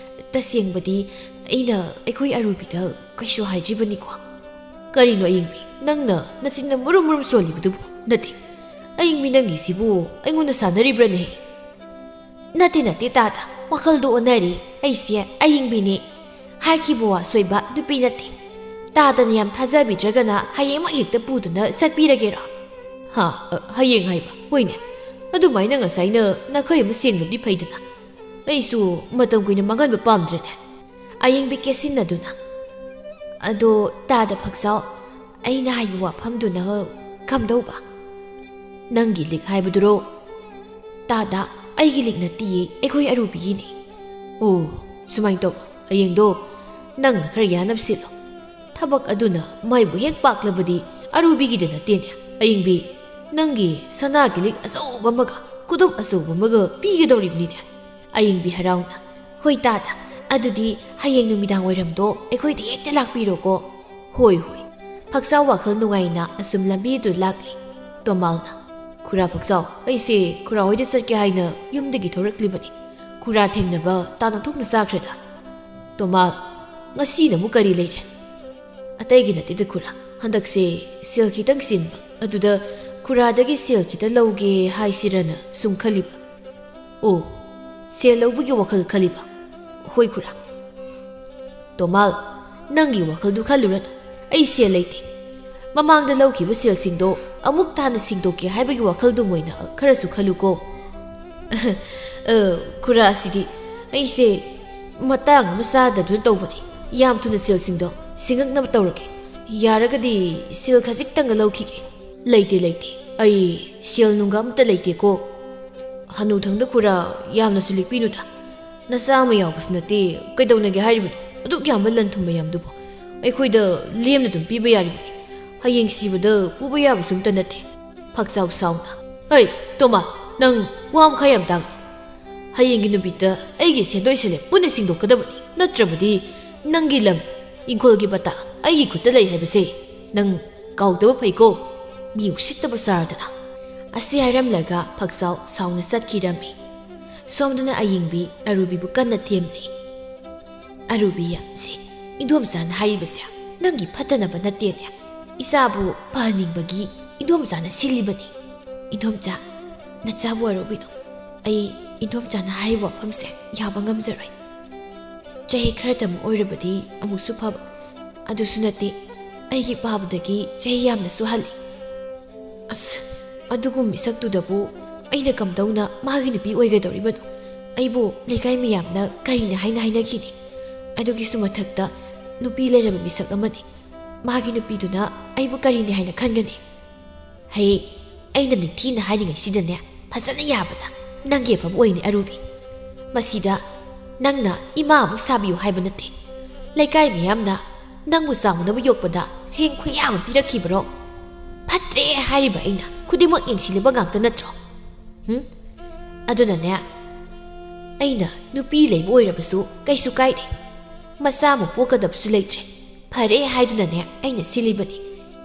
ꯇꯁꯦꯡꯕꯗꯤ ꯑꯩꯅ ꯑꯩꯈꯣꯏ ꯑꯔꯨꯕꯤꯗ ꯀꯩꯁꯨ ꯍꯥꯏꯗ꯭ꯔꯤꯕꯅꯤꯀꯣ꯫ ꯀꯔꯤꯅꯣ ꯑꯌꯤꯡꯕꯤ, ꯅꯪꯅ ꯅꯆꯤꯟꯅ ꯃꯨꯔꯨꯝ ꯃꯨꯔꯨꯝ ꯁꯣꯜꯂꯤꯕꯗꯨꯕꯨ? ꯅꯠꯇꯦ, ꯑꯌꯤꯡꯕꯤ ꯅꯪꯒꯤꯁꯤꯕꯨ ꯑꯩꯉꯣꯟꯗ ꯁꯥꯟꯅꯔꯤꯕ꯭ꯔꯅꯦ? ꯅꯠꯇꯦ, ꯅꯠꯇꯦ, ꯇꯥꯗ, ꯋꯥꯈꯜꯗꯣ ꯑꯣꯟꯅꯔꯦ꯫ ꯑꯩꯁꯦ ꯑꯌꯤꯡꯕꯤꯅꯦ꯫ ꯍꯥꯏꯈꯤꯕ ꯋꯥ ꯁꯣꯏꯕ ꯅꯨꯄꯤ ꯅꯠꯇꯦ꯫ ꯇꯥꯗꯅ ꯌꯥꯝ ꯊꯥꯖꯕꯤꯗ꯭ꯔꯒꯅ ꯍꯌꯦꯡꯃꯛ ꯍꯦꯛꯇ ꯄꯨꯗꯨꯅ ꯆꯠꯄꯤꯔꯒꯦꯔꯣ? ꯍꯥ, ꯑ, ꯍꯌꯦꯡ ꯍꯥꯏꯕ? ꯍꯣꯏꯅꯦ꯫ ꯑꯗꯨꯃꯥꯏꯅ ꯉꯁꯥꯏꯅ ꯅꯈꯩ ꯑꯃ ꯁꯦꯡꯂꯕꯗꯤ ꯐꯩꯗꯅ꯫ ꯑꯩꯁꯨ ꯃꯇꯝ ꯀꯨꯏꯅ ꯃꯥꯡꯍꯟꯕ ꯄꯥꯝꯗ꯭ꯔꯦꯅꯦ꯫ ꯑꯌꯤꯡꯕꯤ ꯀꯦꯁꯤꯟꯅꯗꯨꯅ, "ꯑꯗꯣ ꯇꯥꯗ ꯐꯛꯆꯥꯎ, ꯑꯩꯅ ꯍꯥꯏꯕ ꯋꯥꯐꯝꯗꯨꯅ ꯀꯝꯗꯧꯕ?" "ꯅꯪꯒꯤ ꯂꯤꯛ ꯍꯥꯏꯕꯗꯨꯔꯣ?" "ꯇꯥꯗ, ꯑꯩꯒꯤ ꯂꯤꯛ ꯅꯠꯇꯤꯌꯦ, ꯑꯩꯈꯣꯏ ꯑꯔꯨꯕꯤꯒꯤꯅꯦ꯫" "ꯑꯣ, ꯁꯨꯃꯥꯏꯅ ꯇꯧ, ꯍꯌꯦꯡꯗꯣ ꯅꯪꯅ ꯈꯔ ꯌꯥꯅꯕ ꯁꯤꯜꯂꯣ꯫ ꯊꯕꯛ ꯑꯗꯨꯅ ꯃꯥꯏꯕꯨ ꯍꯦꯛ ꯄꯥꯛꯂꯕꯗꯤ ꯑꯔꯨꯕꯤꯒꯤꯗ ꯅꯠꯇꯦꯅꯦ꯫ ꯑꯌꯤꯡꯕꯤ, ꯅꯪꯒꯤ ꯁꯅꯥꯒꯤ ꯂꯤꯛ ꯑꯆꯧꯕ ꯑꯃꯒ ꯈꯨꯗꯣꯞ ꯑꯆꯧꯕ ꯑꯃꯒ ꯄꯤꯒꯗꯧꯔꯤꯕꯅꯤꯅꯦ꯫" ꯑꯌꯤꯡꯕꯤ ꯍꯔꯥꯎꯅ, "ꯍꯣꯏ ꯇꯥꯗ, ꯑꯗꯨꯗꯤ ꯍꯌꯦꯡ ꯅꯨꯃꯤꯗꯥꯡ ꯋꯥꯏꯔꯝꯗꯣ ꯑꯩꯈꯣꯏꯗ ꯍꯦꯛꯇ ꯂꯥꯛꯄꯤꯔꯣꯀꯣ꯫" "ꯍꯣꯏ, ꯍꯣꯏ꯫" ꯐꯛꯆꯥꯎ ꯋꯥꯈꯜ ꯅꯨꯡꯉꯥꯏꯅ ꯑꯁꯨꯝ ꯂꯝꯕꯤꯗꯨ ꯂꯥꯛꯂꯤ꯫ ꯇꯣꯃꯥꯜꯅ, "ꯈꯨꯔꯥ ꯐꯛꯆꯥꯎ, ꯑꯩꯁꯦ ꯈꯨꯔꯥ ꯍꯣꯏꯗ ꯆꯠꯀꯦ ꯍꯥꯏꯅ ꯌꯨꯝꯗꯒꯤ ꯊꯣꯔꯛꯂꯤꯕꯅꯤ꯫ ꯈꯨꯔꯥ ꯊꯦꯡꯅꯕ ꯇꯥꯟꯅ ꯊꯣꯛꯅ ꯆꯥꯈ꯭ꯔꯦꯗ꯫" ꯇꯣꯃꯥꯜ, "ꯉꯁꯤꯅ ꯑꯃꯨꯛ ꯀꯔꯤ ꯂꯩꯔꯦ?" "ꯑꯇꯩꯒꯤ ꯅꯠꯇꯦꯗ ꯈꯨꯔꯥ, ꯍꯟꯗꯛꯁꯦ ꯁꯦꯜ ꯈꯤꯇꯪ ꯆꯤꯟꯕ, ꯑꯗꯨꯗ ꯈꯨꯔꯥꯗꯒꯤ ꯁꯦꯜ ꯈꯤꯇ ꯂꯧꯒꯦ ꯍꯥꯏꯁꯤꯔꯅ ꯁꯨꯝ ꯈꯜꯂꯤꯕ꯫" "ꯑꯣ, ꯁꯦꯜ ꯂꯧꯕꯒꯤ ꯋꯥꯈꯜ ꯈꯜꯂꯤꯕ?" "ꯍꯣꯏ ꯈꯨꯔꯥ꯫" "ꯇꯣꯃꯥꯜ, ꯅꯪꯒꯤ ꯋꯥꯈꯜꯗꯨ ꯈꯜꯂꯨꯔꯅꯨ, ꯑꯩ ꯁꯦꯜ ꯂꯩꯇꯦ꯫ ꯃꯃꯥꯡꯗ ꯂꯧꯈꯤꯕ ꯁꯦꯜꯁꯤꯡꯗꯣ ꯑꯃꯨꯛ ꯇꯥꯅ ꯁꯤꯡꯗꯣꯛꯀꯦ ꯍꯥꯏꯕꯒꯤ ꯋꯥꯈꯜꯗꯨ ꯑꯣꯏꯅ ꯈꯔꯁꯨ ꯈꯜꯂꯨꯀꯣ꯫" "ꯑ, ꯈꯨꯔꯥ, ꯑꯁꯤꯗꯤ ꯑꯩꯁꯦ ꯃꯇꯥꯡ ꯑꯃ ꯆꯥꯗꯗꯨꯅ ꯇꯧꯕꯅꯤ꯫ ꯌꯥꯝ ꯊꯨꯅ ꯁꯦꯜꯁꯤꯡꯗꯣ ꯁꯤꯡꯉꯛꯅꯕ ꯇꯧꯔꯒꯦ꯫ ꯌꯥꯔꯒꯗꯤ ꯁꯦꯜ ꯈꯖꯤꯛꯇꯪꯒ ꯂꯧꯈꯤꯒꯦ꯫" "ꯂꯩꯇꯦ, ꯂꯩꯇꯦ꯫ ꯑꯩ ꯁꯦꯜ ꯅꯨꯡꯒ ꯑꯝꯇ ꯂꯩꯇꯦꯀꯣ꯫" "ꯍꯅꯨꯊꯪꯗ ꯈꯨꯔꯥ, ꯌꯥꯝꯅꯁꯨ ꯂꯤꯛꯄꯤꯅꯨꯗ꯫ ꯅꯆꯥ ꯑꯃ ꯌꯥꯎꯕꯁꯨ ꯅꯠꯇꯦ, ꯀꯩꯗꯧꯅꯒꯦ ꯍꯥꯏꯔꯤꯕꯅꯣ? ꯑꯗꯨꯛ ꯌꯥꯝꯕ ꯂꯟ ꯊꯨꯝ ꯃꯌꯥꯝꯗꯨꯕꯨ ꯑꯩꯈꯣꯏꯗ ꯂꯦꯝꯅ ꯑꯗꯨꯝ ꯄꯤꯕ ꯌꯥꯔꯤꯕꯅꯤ꯫ ꯍꯌꯦꯡ ꯁꯤꯕꯗ ꯄꯨꯕ ꯌꯥꯕꯁꯨ ꯑꯝꯇ ꯅꯠꯇꯦ꯫" ꯐꯛꯆꯥꯎ ꯁꯥꯎꯅ, ꯍꯩ, ꯇꯣꯃꯥ, ꯅꯪ ꯋꯥ ꯃꯈꯥ ꯌꯥꯝ ꯇꯥꯡꯉꯤ꯫ ꯍꯌꯦꯡꯒꯤ ꯅꯨꯃꯤꯠꯇ ꯑꯩꯒꯤ ꯁꯦꯟꯗꯣꯏꯁꯦ ꯄꯨꯟꯅ ꯁꯤꯡꯗꯣꯛꯀꯗꯕꯅꯤ, ꯅꯠꯇ꯭ꯔꯕꯗꯤ ꯅꯪꯒꯤ ꯂꯝ ꯏꯪꯈꯣꯜꯒꯤ ꯄꯇꯥ ꯑꯩꯒꯤ ꯈꯨꯠꯇ ꯂꯩ ꯍꯥꯏꯕꯁꯦ ꯅꯪ ꯀꯥꯎꯗꯕ ꯐꯩꯀꯣ꯫ ꯃꯤ ꯎꯁꯤꯠꯇꯕ ꯆꯥꯔꯗꯅ꯫ ꯑꯁꯤ ꯍꯥꯏꯔꯝꯂꯒ ꯐꯛꯆꯥꯎ ꯁꯥꯎꯅ ꯆꯠꯈꯤꯔꯝꯃꯤ꯫ ꯁꯣꯝꯗꯅ ꯑꯌꯤꯡꯕꯤ ꯑꯔꯨꯕꯤꯕꯨ ꯀꯟꯅ ꯊꯦꯝꯂꯤ꯫ ꯑꯔꯨꯕꯤ, ꯁꯤ ꯏꯟꯗꯣꯝꯆꯥꯅ ꯍꯥꯏꯔꯤꯕꯁꯦ ꯅꯪꯒꯤ ꯐꯠꯇꯅꯕ ꯅꯠꯇꯦꯅꯦ꯫ ꯏꯆꯥꯕꯨ ꯐꯍꯟꯅꯤꯡꯕꯒꯤ ꯏꯟꯗꯣꯝꯆꯥꯅ ꯁꯤꯜꯂꯤꯕꯅꯤ꯫ ꯏꯟꯗꯣꯝꯆꯥ, ꯅꯆꯥꯕꯨ ꯋꯥꯔꯧꯕꯤꯅꯨ꯫ ꯑꯩ ꯏꯟꯗꯣꯝꯆꯥꯅ ꯍꯥꯏꯔꯤꯕ ꯋꯥꯐꯝꯁꯦ ꯌꯥꯕ ꯉꯝꯖꯔꯣꯏ꯫ ꯆꯍꯤ ꯈꯔꯇꯃꯛ ꯑꯣꯏꯔꯕꯗꯤ ꯑꯃꯨꯛꯁꯨ ꯐꯕ꯫ ꯑꯗꯨꯁꯨ ꯅꯠꯇꯦ, ꯑꯩꯒꯤ ꯄꯥꯕꯗꯒꯤ ꯆꯍꯤ ꯌꯥꯝꯅꯁꯨ ꯍꯜꯂꯤ꯫ ꯑꯁ, ꯑꯗꯨꯒꯨꯝꯕ ꯃꯤꯁꯛꯇꯨꯗꯕꯨ ꯑꯩꯅ ꯀꯝꯗꯧꯅ ꯃꯥꯒꯤ ꯅꯨꯄꯤ ꯑꯣꯏꯒꯗꯧꯔꯤꯕꯅꯣ? ꯑꯩꯕꯨ ꯂꯩꯀꯥꯏ ꯃꯤꯌꯥꯝꯅ ꯀꯔꯤꯅ ꯍꯥꯏꯅ ꯍꯥꯏꯅꯈꯤꯅꯤ? ꯑꯗꯨꯒꯤꯁꯨ ꯃꯊꯛꯇ ꯅꯨꯄꯤ ꯂꯩꯔꯕ ꯃꯤꯁꯛ ꯑꯃꯅꯤ꯫ ꯃꯥꯒꯤ ꯅꯨꯄꯤꯗꯨꯅ ꯑꯩꯕꯨ ꯀꯔꯤꯅꯤ ꯍꯥꯏꯅ ꯈꯟꯒꯅꯤ? ꯍꯌꯦ, ꯑꯩꯅ ꯅꯤꯡꯊꯤꯅ ꯍꯥꯏꯔꯤꯉꯩꯁꯤꯗꯅꯦ, ꯐꯖꯅ ꯌꯥꯕꯗ ꯅꯪꯒꯤ ꯑꯐꯕ ꯑꯣꯏꯅꯤ ꯑꯔꯨꯕꯤ꯫ ꯃꯁꯤꯗ ꯅꯪꯅ ꯏꯃꯥ ꯑꯃꯨꯛ ꯁꯥꯕꯤꯌꯨ ꯍꯥꯏꯕ ꯅꯠꯇꯦ꯫ ꯂꯩꯀꯥꯏ ꯃꯤꯌꯥꯝꯅ ꯅꯪꯕꯨ ꯆꯥꯎꯅꯕ ꯌꯣꯛꯄꯗ ꯁꯦꯟ ꯈꯨꯌꯥ ꯑꯃ ꯄꯤꯔꯛꯈꯤꯕꯔꯣ? ꯐꯠꯇ꯭ꯔꯦ ꯍꯥꯏꯔꯤꯕ ꯑꯩꯅ ꯈꯨꯗꯤꯡꯃꯛ ꯌꯦꯡꯁꯤꯜꯂꯤꯕ ꯉꯥꯛꯇ ꯅꯠꯇ꯭ꯔꯣ? ꯍꯨꯝ? ꯑꯗꯨꯅꯅꯦ, ꯑꯩꯅ ꯅꯨꯄꯤ ꯂꯩꯕ ꯑꯣꯏꯔꯕꯁꯨ ꯀꯩꯁꯨ ꯀꯥꯏꯗꯦ꯫ ꯃꯆꯥ ꯑꯃꯨꯛ ꯄꯣꯛꯀꯗꯕꯁꯨ ꯂꯩꯇ꯭ꯔꯦ꯫ ꯐꯔꯦ ꯍꯥꯏꯗꯨꯅꯅꯦ ꯑꯩꯅ ꯁꯤꯜꯂꯤꯕꯅꯤ꯫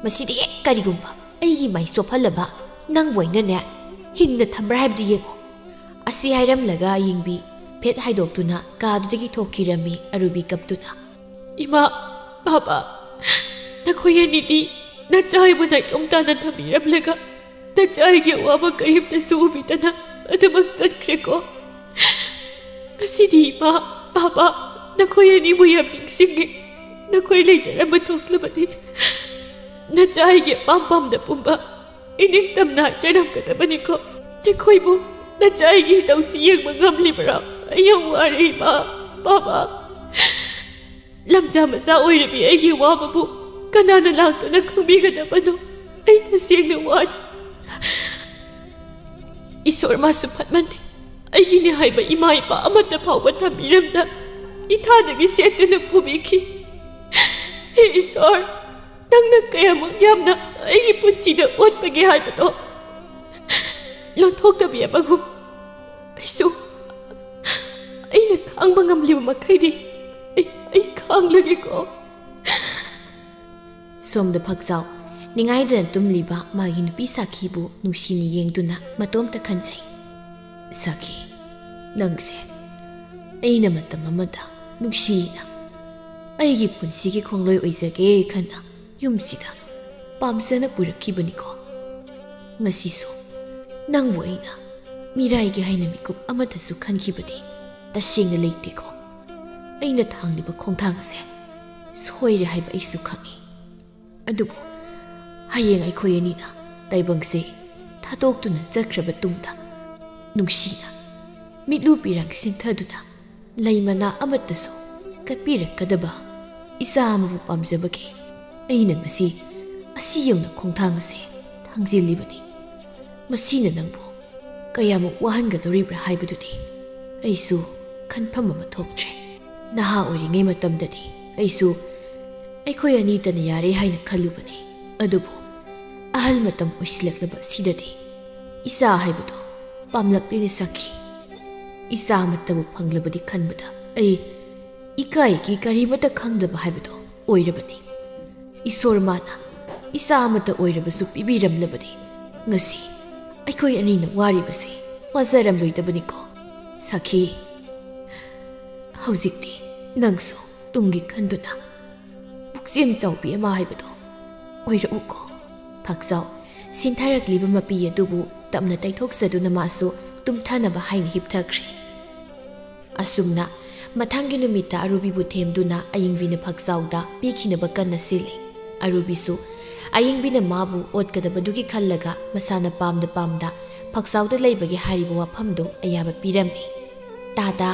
ꯃꯁꯤꯗꯤ ꯍꯦꯛ ꯀꯔꯤꯒꯨꯝꯕ ꯑꯩꯒꯤ ꯃꯥꯏ ꯆꯣꯞꯍꯜꯂꯕ ꯅꯪꯕꯨ ꯑꯩꯅꯅꯦ ꯍꯤꯡꯅ ꯊꯝꯕ꯭ꯔꯥ ꯍꯥꯏꯕꯗꯨ ꯌꯦꯡꯉꯨ꯫ ꯑꯁꯤ ꯍꯥꯏꯔꯝꯂꯒ ꯑꯌꯤꯡꯕꯤ ꯐꯦꯠ ꯍꯥꯏꯗꯣꯛꯇꯨꯅ ꯀꯥꯗꯨꯗꯒꯤ ꯊꯣꯛꯈꯤꯔꯝꯃꯤ ꯑꯔꯨꯕꯤ ꯀꯞꯇꯨꯅ꯫ ꯏꯃꯥ, ꯕꯥꯕꯥ, ꯅꯈꯣꯏ ꯑꯅꯤꯗꯤ ꯅꯆꯥ ꯑꯩꯕꯨ ꯅꯥꯏꯇꯣꯝ ꯇꯥꯅ ꯊꯝꯕꯤꯔꯝꯂꯒ ꯅꯆꯥ ꯑꯩꯒꯤ ꯑꯋꯥꯕ ꯀꯔꯤꯝꯇꯁꯨ ꯎꯕꯤꯗꯅ ꯑꯗꯨꯃꯛ ꯆꯠꯈ꯭ꯔꯦꯀꯣ꯫ ꯉꯁꯤꯗꯤ ꯏꯃꯥ, ꯕꯥꯕꯥ, ꯅꯈꯣꯏ ꯑꯅꯤꯕꯨ ꯌꯥꯝ ꯅꯤꯡꯁꯤꯡꯉꯤ꯫ ꯅꯈꯣꯏ ꯂꯩꯖꯔꯝꯕ ꯊꯣꯛꯂꯕꯗꯤ ꯅꯆꯥ ꯑꯩꯒꯤ ꯑꯄꯥꯝ ꯄꯥꯝꯗ ꯄꯨꯝꯕ ꯏꯅꯤꯡꯇꯝꯅ ꯍꯥꯏꯖꯔꯝꯒꯗꯕꯅꯤꯀꯣ꯫ ꯅꯈꯣꯏꯕꯨ ꯅꯆꯥ ꯑꯩꯒꯤ ꯏꯇꯧꯁꯤ ꯌꯦꯡꯕ ꯉꯝꯂꯤꯕ꯭ꯔꯥ? ꯑꯩ ꯌꯥꯝ ꯋꯥꯔꯦ ꯏꯃꯥ, ꯕꯥꯕꯥ꯫ ꯂꯝꯖꯥ ꯃꯆꯥ ꯑꯣꯏꯔꯕꯤ ꯑꯩꯒꯤ ꯋꯥꯕꯕꯨ ꯀꯅꯥꯅ ꯂꯥꯛꯇꯨꯅ ꯈꯪꯕꯤꯒꯗꯕꯅꯣ? ꯑꯩ ꯇꯁꯦꯡꯅ ꯋꯥꯔꯦ꯫ ꯏꯁꯣꯔ ꯃꯥꯁꯨ ꯐꯠꯃꯟꯗꯦ꯫ ꯑꯩꯒꯤꯅꯤ ꯍꯥꯏꯕ ꯏꯃꯥ ꯏꯄꯥ ꯑꯃꯠꯇ ꯐꯥꯎꯕ ꯊꯝꯕꯤꯔꯝꯗ ꯏꯊꯥꯗꯒꯤ ꯁꯦꯠꯇꯨꯅ ꯄꯨꯕꯤꯈꯤ꯫ ꯍꯦ ꯏꯁꯣꯔ, ꯅꯪꯅ ꯀꯌꯥꯃꯨꯛ ꯌꯥꯝꯅ ꯑꯩꯒꯤ ꯄꯨꯟꯁꯤꯗ ꯑꯣꯠꯄꯒꯦ ꯍꯥꯏꯕꯗꯣ ꯂꯣꯟꯊꯣꯛꯇꯕꯤ ꯑꯃꯒꯨꯝ꯫ ꯑꯩꯁꯨ ꯑꯩꯅ ꯈꯥꯡꯕ ꯉꯝꯂꯤꯕ ꯃꯈꯩꯗꯤ ꯑꯩ ꯑꯩ ꯈꯥꯡꯂꯒꯦꯀꯣ꯫ ꯁꯣꯝꯗ ꯐꯛꯆꯥꯎ ꯅꯤꯡꯉꯥꯏꯗꯅ ꯇꯨꯝꯂꯤꯕ ꯃꯥꯒꯤ ꯅꯨꯄꯤ ꯁꯥꯈꯤꯕꯨ ꯅꯨꯡꯁꯤꯅ ꯌꯦꯡꯗꯨꯅ ꯃꯇꯣꯝꯇ ꯈꯟꯖꯩ꯫ "ꯁꯥꯈꯤ, ꯅꯪꯁꯦ ꯑꯩꯅ ꯃꯇꯝ ꯑꯃꯗ ꯅꯨꯡꯁꯤꯅ ꯑꯩꯒꯤ ꯄꯨꯟꯁꯤꯒꯤ ꯈꯣꯡꯂꯣꯏ ꯑꯣꯏꯖꯒꯦ ꯈꯟꯅ ꯌꯨꯝꯁꯤꯗ ꯄꯥꯝꯖꯅ ꯄꯨꯔꯛꯈꯤꯕꯅꯤꯀꯣ꯫ ꯉꯁꯤꯁꯨ ꯅꯪꯕꯨ ꯑꯩꯅ ꯃꯤꯔꯥꯏꯒꯦ ꯍꯥꯏꯅ ꯃꯤꯀꯨꯞ ꯑꯃꯠꯇꯁꯨ ꯈꯟꯈꯤꯕꯗꯤ ꯇꯁꯦꯡꯅ ꯂꯩꯇꯦꯀꯣ꯫ ꯑꯩꯅ ꯊꯥꯡꯂꯤꯕ ꯈꯣꯡꯊꯥꯡ ꯑꯁꯦ ꯁꯣꯏꯔꯦ ꯍꯥꯏꯕ ꯑꯩꯁꯨ ꯈꯪꯏ꯫ ꯑꯗꯨꯕꯨ ꯍꯌꯦꯡ ꯑꯩꯈꯣꯏ ꯑꯅꯤꯅ ꯇꯥꯏꯕꯪꯁꯦ ꯊꯥꯗꯣꯛꯇꯨꯅ ꯆꯠꯈ꯭ꯔꯕ ꯇꯨꯡꯗ ꯅꯨꯡꯁꯤꯅ ꯃꯤꯠꯂꯨ ꯄꯤꯔꯥꯡ ꯁꯤꯟꯊꯗꯨꯅ ꯂꯩ ꯃꯅꯥ ꯑꯃꯠꯇꯁꯨ ꯀꯠꯄꯤꯔꯛꯀꯗꯕ ꯏꯆꯥ ꯑꯃꯕꯨ ꯄꯥꯝꯖꯕꯒꯤ ꯑꯩꯅ ꯉꯁꯤ ꯑꯁꯤ ꯌꯧꯅ ꯈꯣꯡꯊꯥꯡ ꯑꯁꯦ ꯊꯥꯡꯖꯤꯜꯂꯤꯕꯅꯤ꯫ ꯃꯁꯤꯅ ꯅꯪꯕꯨ ꯀꯌꯥꯃꯨꯛ ꯋꯥꯍꯟꯒꯗꯧꯔꯤꯕ꯭ꯔꯥ ꯍꯥꯏꯕꯗꯨꯗꯤ ꯑꯩꯁꯨ ꯈꯟꯐꯝ ꯑꯃ ꯊꯣꯛꯇ꯭ꯔꯦ꯫ ꯅꯍꯥ ꯑꯣꯏꯔꯤꯉꯩ ꯃꯇꯝꯗꯗꯤ ꯑꯩꯁꯨ ꯑꯩꯈꯣꯏ ꯑꯅꯤꯇꯅ ꯌꯥꯔꯦ ꯍꯥꯏꯅ ꯈꯜꯂꯨꯕꯅꯤ꯫ ꯑꯗꯨꯕꯨ ꯑꯍꯜ ꯃꯇꯝ ꯑꯣꯏꯁꯤꯜꯂꯛꯂꯕ ꯑꯁꯤꯗꯗꯤ ꯏꯆꯥ ꯍꯥꯏꯕꯗꯣ ꯄꯥꯝꯂꯛꯂꯤꯅꯦ ꯁꯥꯈꯤ꯫ ꯏꯆꯥ ꯑꯃꯠꯇꯕꯨ ꯐꯪꯂꯕꯗꯤ ꯈꯟꯕꯗ ꯑꯩ ꯏꯀꯥꯏꯒꯤ ꯀꯔꯤꯃꯠꯇ ꯈꯪꯗꯕ ꯍꯥꯏꯕꯗꯣ ꯑꯣꯏꯔꯕꯅꯤ꯫ ꯏꯁꯣꯔ ꯃꯥꯅ ꯏꯆꯥ ꯑꯃꯠꯇ ꯑꯣꯏꯔꯕꯁꯨ ꯄꯤꯕꯤꯔꯝꯂꯕꯗꯤ ꯉꯁꯤ ꯑꯩꯈꯣꯏ ꯑꯅꯤꯅ ꯋꯥꯔꯤꯕꯁꯦ ꯋꯥꯖꯔꯝꯂꯣꯏꯗꯕꯅꯤꯀꯣ ꯁꯥꯈꯤ꯫ ꯍꯧꯖꯤꯛꯇꯤ ꯅꯪꯁꯨ ꯇꯨꯡꯒꯤ ꯈꯟꯗꯨꯅ ꯄꯨꯛꯆꯦꯜ ꯆꯥꯎꯕꯤ ꯑꯃ ꯍꯥꯏꯕꯗꯣ ꯑꯣꯏꯔꯛꯎꯀꯣ꯫ ꯐꯛꯆꯥꯎ ꯁꯤꯟꯊꯔꯛꯂꯤꯕ ꯃꯄꯤ ꯑꯗꯨꯕꯨ ꯇꯞꯅ ꯇꯩꯊꯣꯛꯆꯗꯨꯅ ꯃꯥꯁꯨ ꯇꯨꯝꯊꯅꯕ ꯍꯥꯏꯅ ꯍꯤꯞꯊꯈ꯭ꯔꯦ꯫ ꯑꯁꯨꯝꯅ ꯃꯊꯪꯒꯤ ꯅꯨꯃꯤꯠꯇ ꯑꯔꯨꯕꯤꯕꯨ ꯊꯦꯝꯗꯨꯅ ꯑꯌꯤꯡꯕꯤꯅ ꯐꯛꯆꯥꯎꯗ ꯄꯤꯈꯤꯅꯕ ꯀꯟꯅ ꯁꯤꯜꯂꯤ꯫ ꯑꯔꯨꯕꯤꯁꯨ ꯑꯌꯤꯡꯕꯤꯅ ꯃꯥꯕꯨ ꯑꯣꯠꯀꯗꯕꯗꯨꯒꯤ ꯈꯜꯂꯒ ꯃꯁꯥꯅ ꯄꯥꯝꯗ ꯄꯥꯝꯗ ꯐꯛꯆꯥꯎꯗ ꯂꯩꯕꯒꯤ ꯍꯥꯏꯔꯤꯕ ꯋꯥꯐꯝꯗꯨ ꯑꯌꯥꯕ ꯄꯤꯔꯝꯃꯤ꯫ "ꯇꯥꯗ,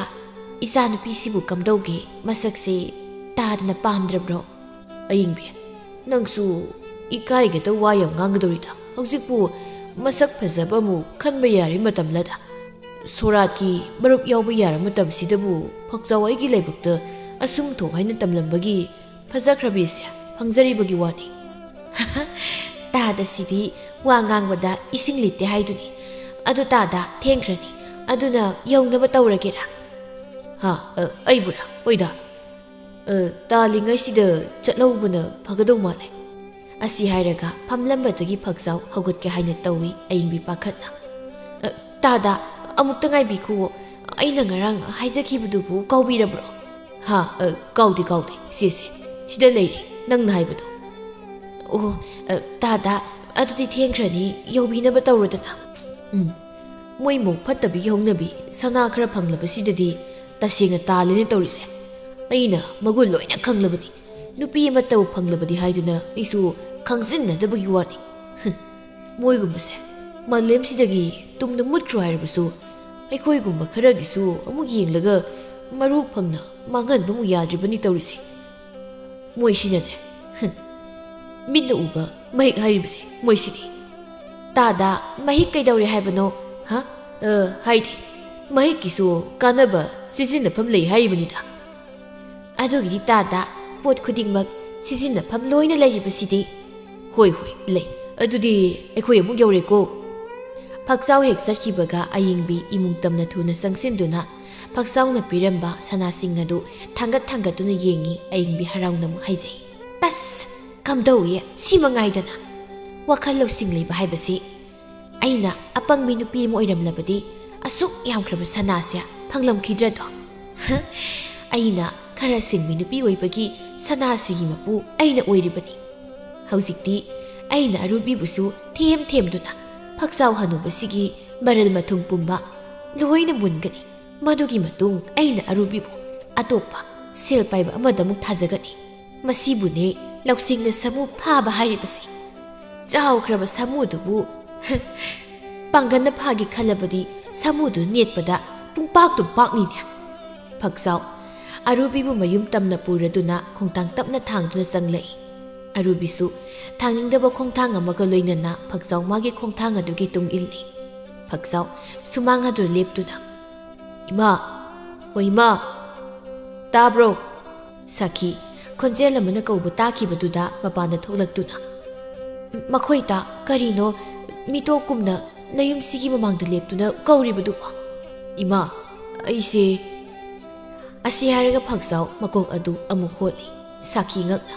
ꯏꯆꯥꯅꯨꯄꯤꯁꯤꯕꯨ ꯀꯝꯗꯧꯒꯦ? ꯃꯁꯛꯁꯦ ꯇꯥꯗꯅ ꯄꯥꯝꯗ꯭ꯔꯕ꯭ꯔꯣ?" "ꯑꯌꯤꯡꯕꯤ, ꯅꯪꯁꯨ ꯏꯀꯥꯏꯒꯗꯧ ꯋꯥ ꯌꯥꯝ ꯉꯥꯡꯒꯗꯧꯔꯤꯗ꯫ ꯍꯧꯖꯤꯛꯄꯨ ꯃꯁꯛ ꯐꯖꯕ ꯑꯃꯨꯛ ꯈꯟꯕ ꯌꯥꯔꯤ ꯃꯇꯝꯂꯗ? ꯁꯣꯔꯥꯠꯀꯤ ꯃꯔꯨꯞ ꯌꯥꯎꯕ ꯌꯥꯔ ꯃꯇꯝꯁꯤꯗꯕꯨ ꯐꯛꯆꯥꯎ ꯑꯩꯒꯤ ꯂꯥꯏꯕꯛꯇ ꯑꯁꯨꯝ ꯊꯣꯛ ꯍꯥꯏꯅ ꯇꯝꯂꯝꯕꯒꯤ ꯐꯖꯈ꯭ꯔꯕꯤꯁꯦ ꯐꯪꯖꯔꯤꯕꯒꯤ ꯋꯥꯅꯤ꯫" ꯇꯥꯗꯁꯤꯗꯤ ꯋꯥ ꯉꯥꯡꯕꯗ ꯏꯁꯤꯡ ꯂꯤꯠꯇꯦ ꯍꯥꯏꯗꯨꯅꯤ꯫ "ꯑꯗꯨ ꯇꯥꯗ, ꯊꯦꯡꯈ꯭ꯔꯅꯤ, ꯑꯗꯨꯅ ꯌꯧꯅꯕ ꯇꯧꯔꯒꯦꯔꯥ?" "ꯍꯥ? ꯑ, ꯑꯩꯕꯨꯔꯥ? ꯍꯣꯏꯗ, ꯑ, ꯇꯥꯜꯂꯤꯉꯩꯁꯤꯗ ꯆꯠꯍꯧꯕꯅ ꯐꯒꯗꯧ ꯃꯥꯜꯂꯦ"꯫ ꯑꯁꯤ ꯍꯥꯏꯔꯒ ꯐꯝꯂꯝꯕꯗꯒꯤ ꯐꯛꯆꯥꯎ ꯍꯧꯒꯠꯀꯦ ꯍꯥꯏꯅ ꯇꯧꯏ ꯑꯌꯤꯡꯕꯤ ꯄꯥꯈꯠꯅ꯫ "ꯑ, ꯇꯥꯗ, ꯑꯃꯨꯛꯇ ꯉꯥꯏꯕꯤꯈꯨꯋꯣ, ꯑꯩꯅ ꯉꯔꯥꯡ ꯍꯥꯏꯖꯈꯤꯕꯗꯨꯕꯨ ꯀꯥꯎꯕꯤꯔꯕ꯭ꯔꯣ?" "ꯍꯥ? ꯑ, ꯀꯥꯎꯗꯦ, ꯀꯥꯎꯗꯦ, ꯁꯦ, ꯁꯦ, ꯁꯤꯗ ꯂꯩꯔꯦ ꯅꯪꯅ ꯍꯥꯏꯕꯗꯣ"꯫ "ꯑꯣ, ꯑ, ꯇꯥꯗ, ꯑꯗꯨꯗꯤ ꯊꯦꯡꯈ꯭ꯔꯅꯤ, ꯌꯧꯕꯤꯅꯕ ꯇꯧꯔꯣꯗꯅ"꯫ ꯎꯝ, ꯃꯣꯏ ꯃꯧ ꯐꯠꯇꯕꯤꯒꯤ ꯍꯧꯅꯕꯤ ꯁꯅꯥ ꯈꯔ ꯐꯪꯂꯕꯁꯤꯗꯗꯤ ꯇꯁꯦꯡꯅ ꯇꯥꯜꯂꯦꯅꯦ ꯇꯧꯔꯤꯁꯦ꯫ ꯑꯩꯅ ꯃꯒꯨꯟ ꯂꯣꯏꯅ ꯈꯪꯂꯕꯅꯤ꯫ ꯅꯨꯄꯤ ꯑꯃꯠꯇꯕꯨ ꯐꯪꯂꯕꯗꯤ ꯍꯥꯏꯗꯨꯅ ꯑꯩꯁꯨ ꯈꯪꯖꯤꯟꯅꯗꯕꯒꯤ ꯋꯥꯅꯤ꯫ ꯍꯨꯝ, ꯃꯣꯏꯒꯨꯝꯕꯁꯦ ꯃꯥꯂꯦꯝꯁꯤꯗꯒꯤ ꯇꯨꯝꯅ ꯃꯨꯠꯈ꯭ꯔꯣ ꯍꯥꯏꯔꯕꯁꯨ, ꯑꯩꯈꯣꯏꯒꯨꯝꯕ ꯈꯔꯒꯤꯁꯨ ꯑꯃꯨꯛ ꯌꯦꯡꯂꯒ ꯃꯔꯨ ꯐꯪꯅ ꯃꯥꯡꯍꯟꯕ ꯑꯃꯨꯛ ꯌꯥꯗ꯭ꯔꯤꯕꯅꯤ ꯇꯧꯔꯤꯁꯦ꯫ ꯃꯣꯏꯁꯤꯅꯅꯦ, ꯍꯨꯝ, ꯃꯤꯠꯅ ꯎꯕ ꯃꯍꯤꯛ ꯍꯥꯏꯔꯤꯕꯁꯦ ꯃꯣꯏꯁꯤꯅꯤ꯫ "ꯇꯥꯗ, ꯃꯍꯤꯛ ꯀꯩꯗꯧꯔꯦ ꯍꯥꯏꯕꯅꯣ? ꯍꯥ? ꯑ, ꯍꯥꯏꯗꯤ, ꯃꯍꯤꯛꯀꯤꯁꯨ ꯀꯥꯟꯅꯕ ꯁꯤꯖꯤꯟꯅꯐꯝ ꯂꯩ ꯍꯥꯏꯔꯤꯕꯅꯤꯗ"꯫ "ꯑꯗꯨꯒꯤꯗꯤ ꯇꯥꯗ, ꯄꯣꯠ ꯈꯨꯗꯤꯡꯃꯛ ꯁꯤꯖꯤꯟꯅꯐꯝ ꯂꯣꯏꯅ ꯂꯩꯔꯤꯕꯁꯤꯗꯤ"꯫ "ꯍꯣꯏ, ꯍꯣꯏ, ꯂꯩ꯫ ꯑꯗꯨꯗꯤ ꯑꯩꯈꯣꯏ ꯑꯃꯨꯛ ꯌꯧꯔꯦꯀꯣ"꯫ ꯐꯛꯆꯥꯎ ꯍꯦꯛ ꯆꯠꯈꯤꯕꯒ ꯑꯌꯤꯡꯕꯤ ꯏꯃꯨꯡ ꯇꯝꯅ ꯊꯨꯅ ꯆꯪꯁꯤꯟꯗꯨꯅ ꯐꯛꯆꯥꯎꯅ ꯄꯤꯔꯝꯕ ꯁꯅꯥꯁꯤꯡ ꯑꯗꯨ ꯊꯥꯡꯒꯠ ꯊꯥꯡꯒꯠꯇꯨꯅ ꯌꯦꯡꯉꯤ ꯑꯌꯤꯡꯕꯤ ꯍꯔꯥꯎꯅ ꯑꯃꯨꯛ ꯍꯥꯏꯖꯩ꯫ "ꯑꯁ, ꯀꯝꯗꯧꯏ, ꯁꯤ ꯃꯉꯥꯏꯗꯅ꯫ ꯋꯥꯈꯜ ꯂꯧꯁꯤꯡ ꯂꯩꯕ ꯍꯥꯏꯕꯁꯤ꯫ ꯑꯩꯅ ꯑꯄꯪꯕꯤ ꯅꯨꯄꯤ ꯑꯃ ꯑꯣꯏꯔꯝꯂꯕꯗꯤ ꯑꯁꯨꯛ ꯌꯥꯝꯈ꯭ꯔꯕ ꯁꯅꯥꯁꯦ ꯐꯪꯂꯝꯈꯤꯗ꯭ꯔꯗꯣ? ꯍ? ꯑꯩꯅ ꯈꯔ ꯁꯤꯡꯕꯤ ꯅꯨꯄꯤ ꯑꯣꯏꯕꯒꯤ ꯁꯅꯥꯁꯤꯒꯤ ꯃꯄꯨ ꯑꯩꯅ ꯑꯣꯏꯔꯤꯕꯅꯤ"꯫ ꯍꯧꯖꯤꯛꯇꯤ ꯑꯩꯅ ꯑꯔꯨꯕꯤꯕꯨꯁꯨ ꯊꯦꯝ ꯊꯦꯝꯗꯨꯅ ꯐꯛꯆꯥꯎ ꯍꯅꯨꯕꯁꯤꯒꯤ ꯃꯔꯜ ꯃꯊꯨꯝ ꯄꯨꯝꯕ ꯂꯣꯏꯅ ꯃꯨꯟꯒꯅꯤ꯫ ꯃꯗꯨꯒꯤ ꯃꯇꯨꯡ ꯑꯩꯅ ꯑꯔꯨꯕꯤꯕꯨ ꯑꯇꯣꯞꯄ ꯁꯦꯜ ꯄꯥꯏꯕ ꯑꯃꯗ ꯑꯃꯨꯛ ꯊꯥꯖꯒꯅꯤ꯫ ꯃꯁꯤꯕꯨꯅꯦ ꯂꯧꯁꯤꯡꯅ ꯁꯥꯃꯨ ꯐꯥꯕ ꯍꯥꯏꯔꯤꯕꯁꯤ꯫ ꯆꯥꯎꯈ꯭ꯔꯕ ꯁꯥꯃꯨꯗꯨꯕꯨ ꯄꯥꯡꯒꯜꯅ ꯐꯥꯒꯦ ꯈꯜꯂꯕꯗꯤ ꯁꯥꯃꯨꯗꯨ ꯅꯦꯠꯄꯗ ꯄꯨꯡꯄꯥꯛ ꯇꯨꯝꯄꯥꯛꯅꯤꯅꯦ꯫ ꯐꯛꯆꯥꯎ ꯑꯔꯨꯕꯤꯕꯨ ꯃꯌꯨꯝ ꯇꯝꯅ ꯄꯨꯔꯗꯨꯅ ꯈꯣꯡꯊꯥꯡ ꯇꯞꯅ ꯊꯥꯡꯗꯨꯅ ꯆꯪꯂꯛꯏ꯫ ꯑꯔꯨꯕꯤꯁꯨ ꯊꯥꯡꯅꯤꯡꯗꯕ ꯈꯣꯡꯊꯥꯡ ꯑꯃꯒ ꯂꯣꯏꯅꯅ ꯐꯛꯆꯥꯎ ꯃꯥꯒꯤ ꯈꯣꯡꯊꯥꯡ ꯑꯗꯨꯒꯤ ꯇꯨꯡ ꯏꯜꯂꯤ꯫ ꯐꯛꯆꯥꯎ ꯁꯨꯃꯥꯡ ꯑꯗꯨ ꯂꯦꯞꯇꯨꯅ, "ꯏꯃꯥ! ꯍꯣꯏ, ꯏꯃꯥ! ꯇꯥꯕ꯭ꯔꯣ?" ꯁꯥꯈꯤ ꯈꯣꯟꯖꯦꯜ ꯑꯃꯅ ꯀꯧꯕ ꯇꯥꯈꯤꯕꯗꯨꯗ ꯃꯄꯥꯟꯗ ꯊꯣꯛꯂꯛꯇꯨꯅ, "ꯃꯈꯣꯏ ꯇꯥ, ꯀꯔꯤꯅꯣ? ꯃꯤꯇꯣꯞ ꯀꯨꯝꯅ ꯅꯌꯨꯝꯁꯤꯒꯤ ꯃꯃꯥꯡꯗ ꯂꯦꯞꯇꯨꯅ ꯀꯧꯔꯤꯕꯗꯨꯕꯣ? ꯏꯃꯥ, ꯑꯩꯁꯦ꯫ ꯑꯁꯤ ꯍꯥꯏꯔꯒ ꯐꯛꯆꯥꯎ ꯃꯀꯣꯛ ꯑꯗꯨ ꯑꯃꯨꯛ ꯍꯣꯠꯂꯤ꯫ ꯁꯥꯈꯤ ꯉꯛꯅ,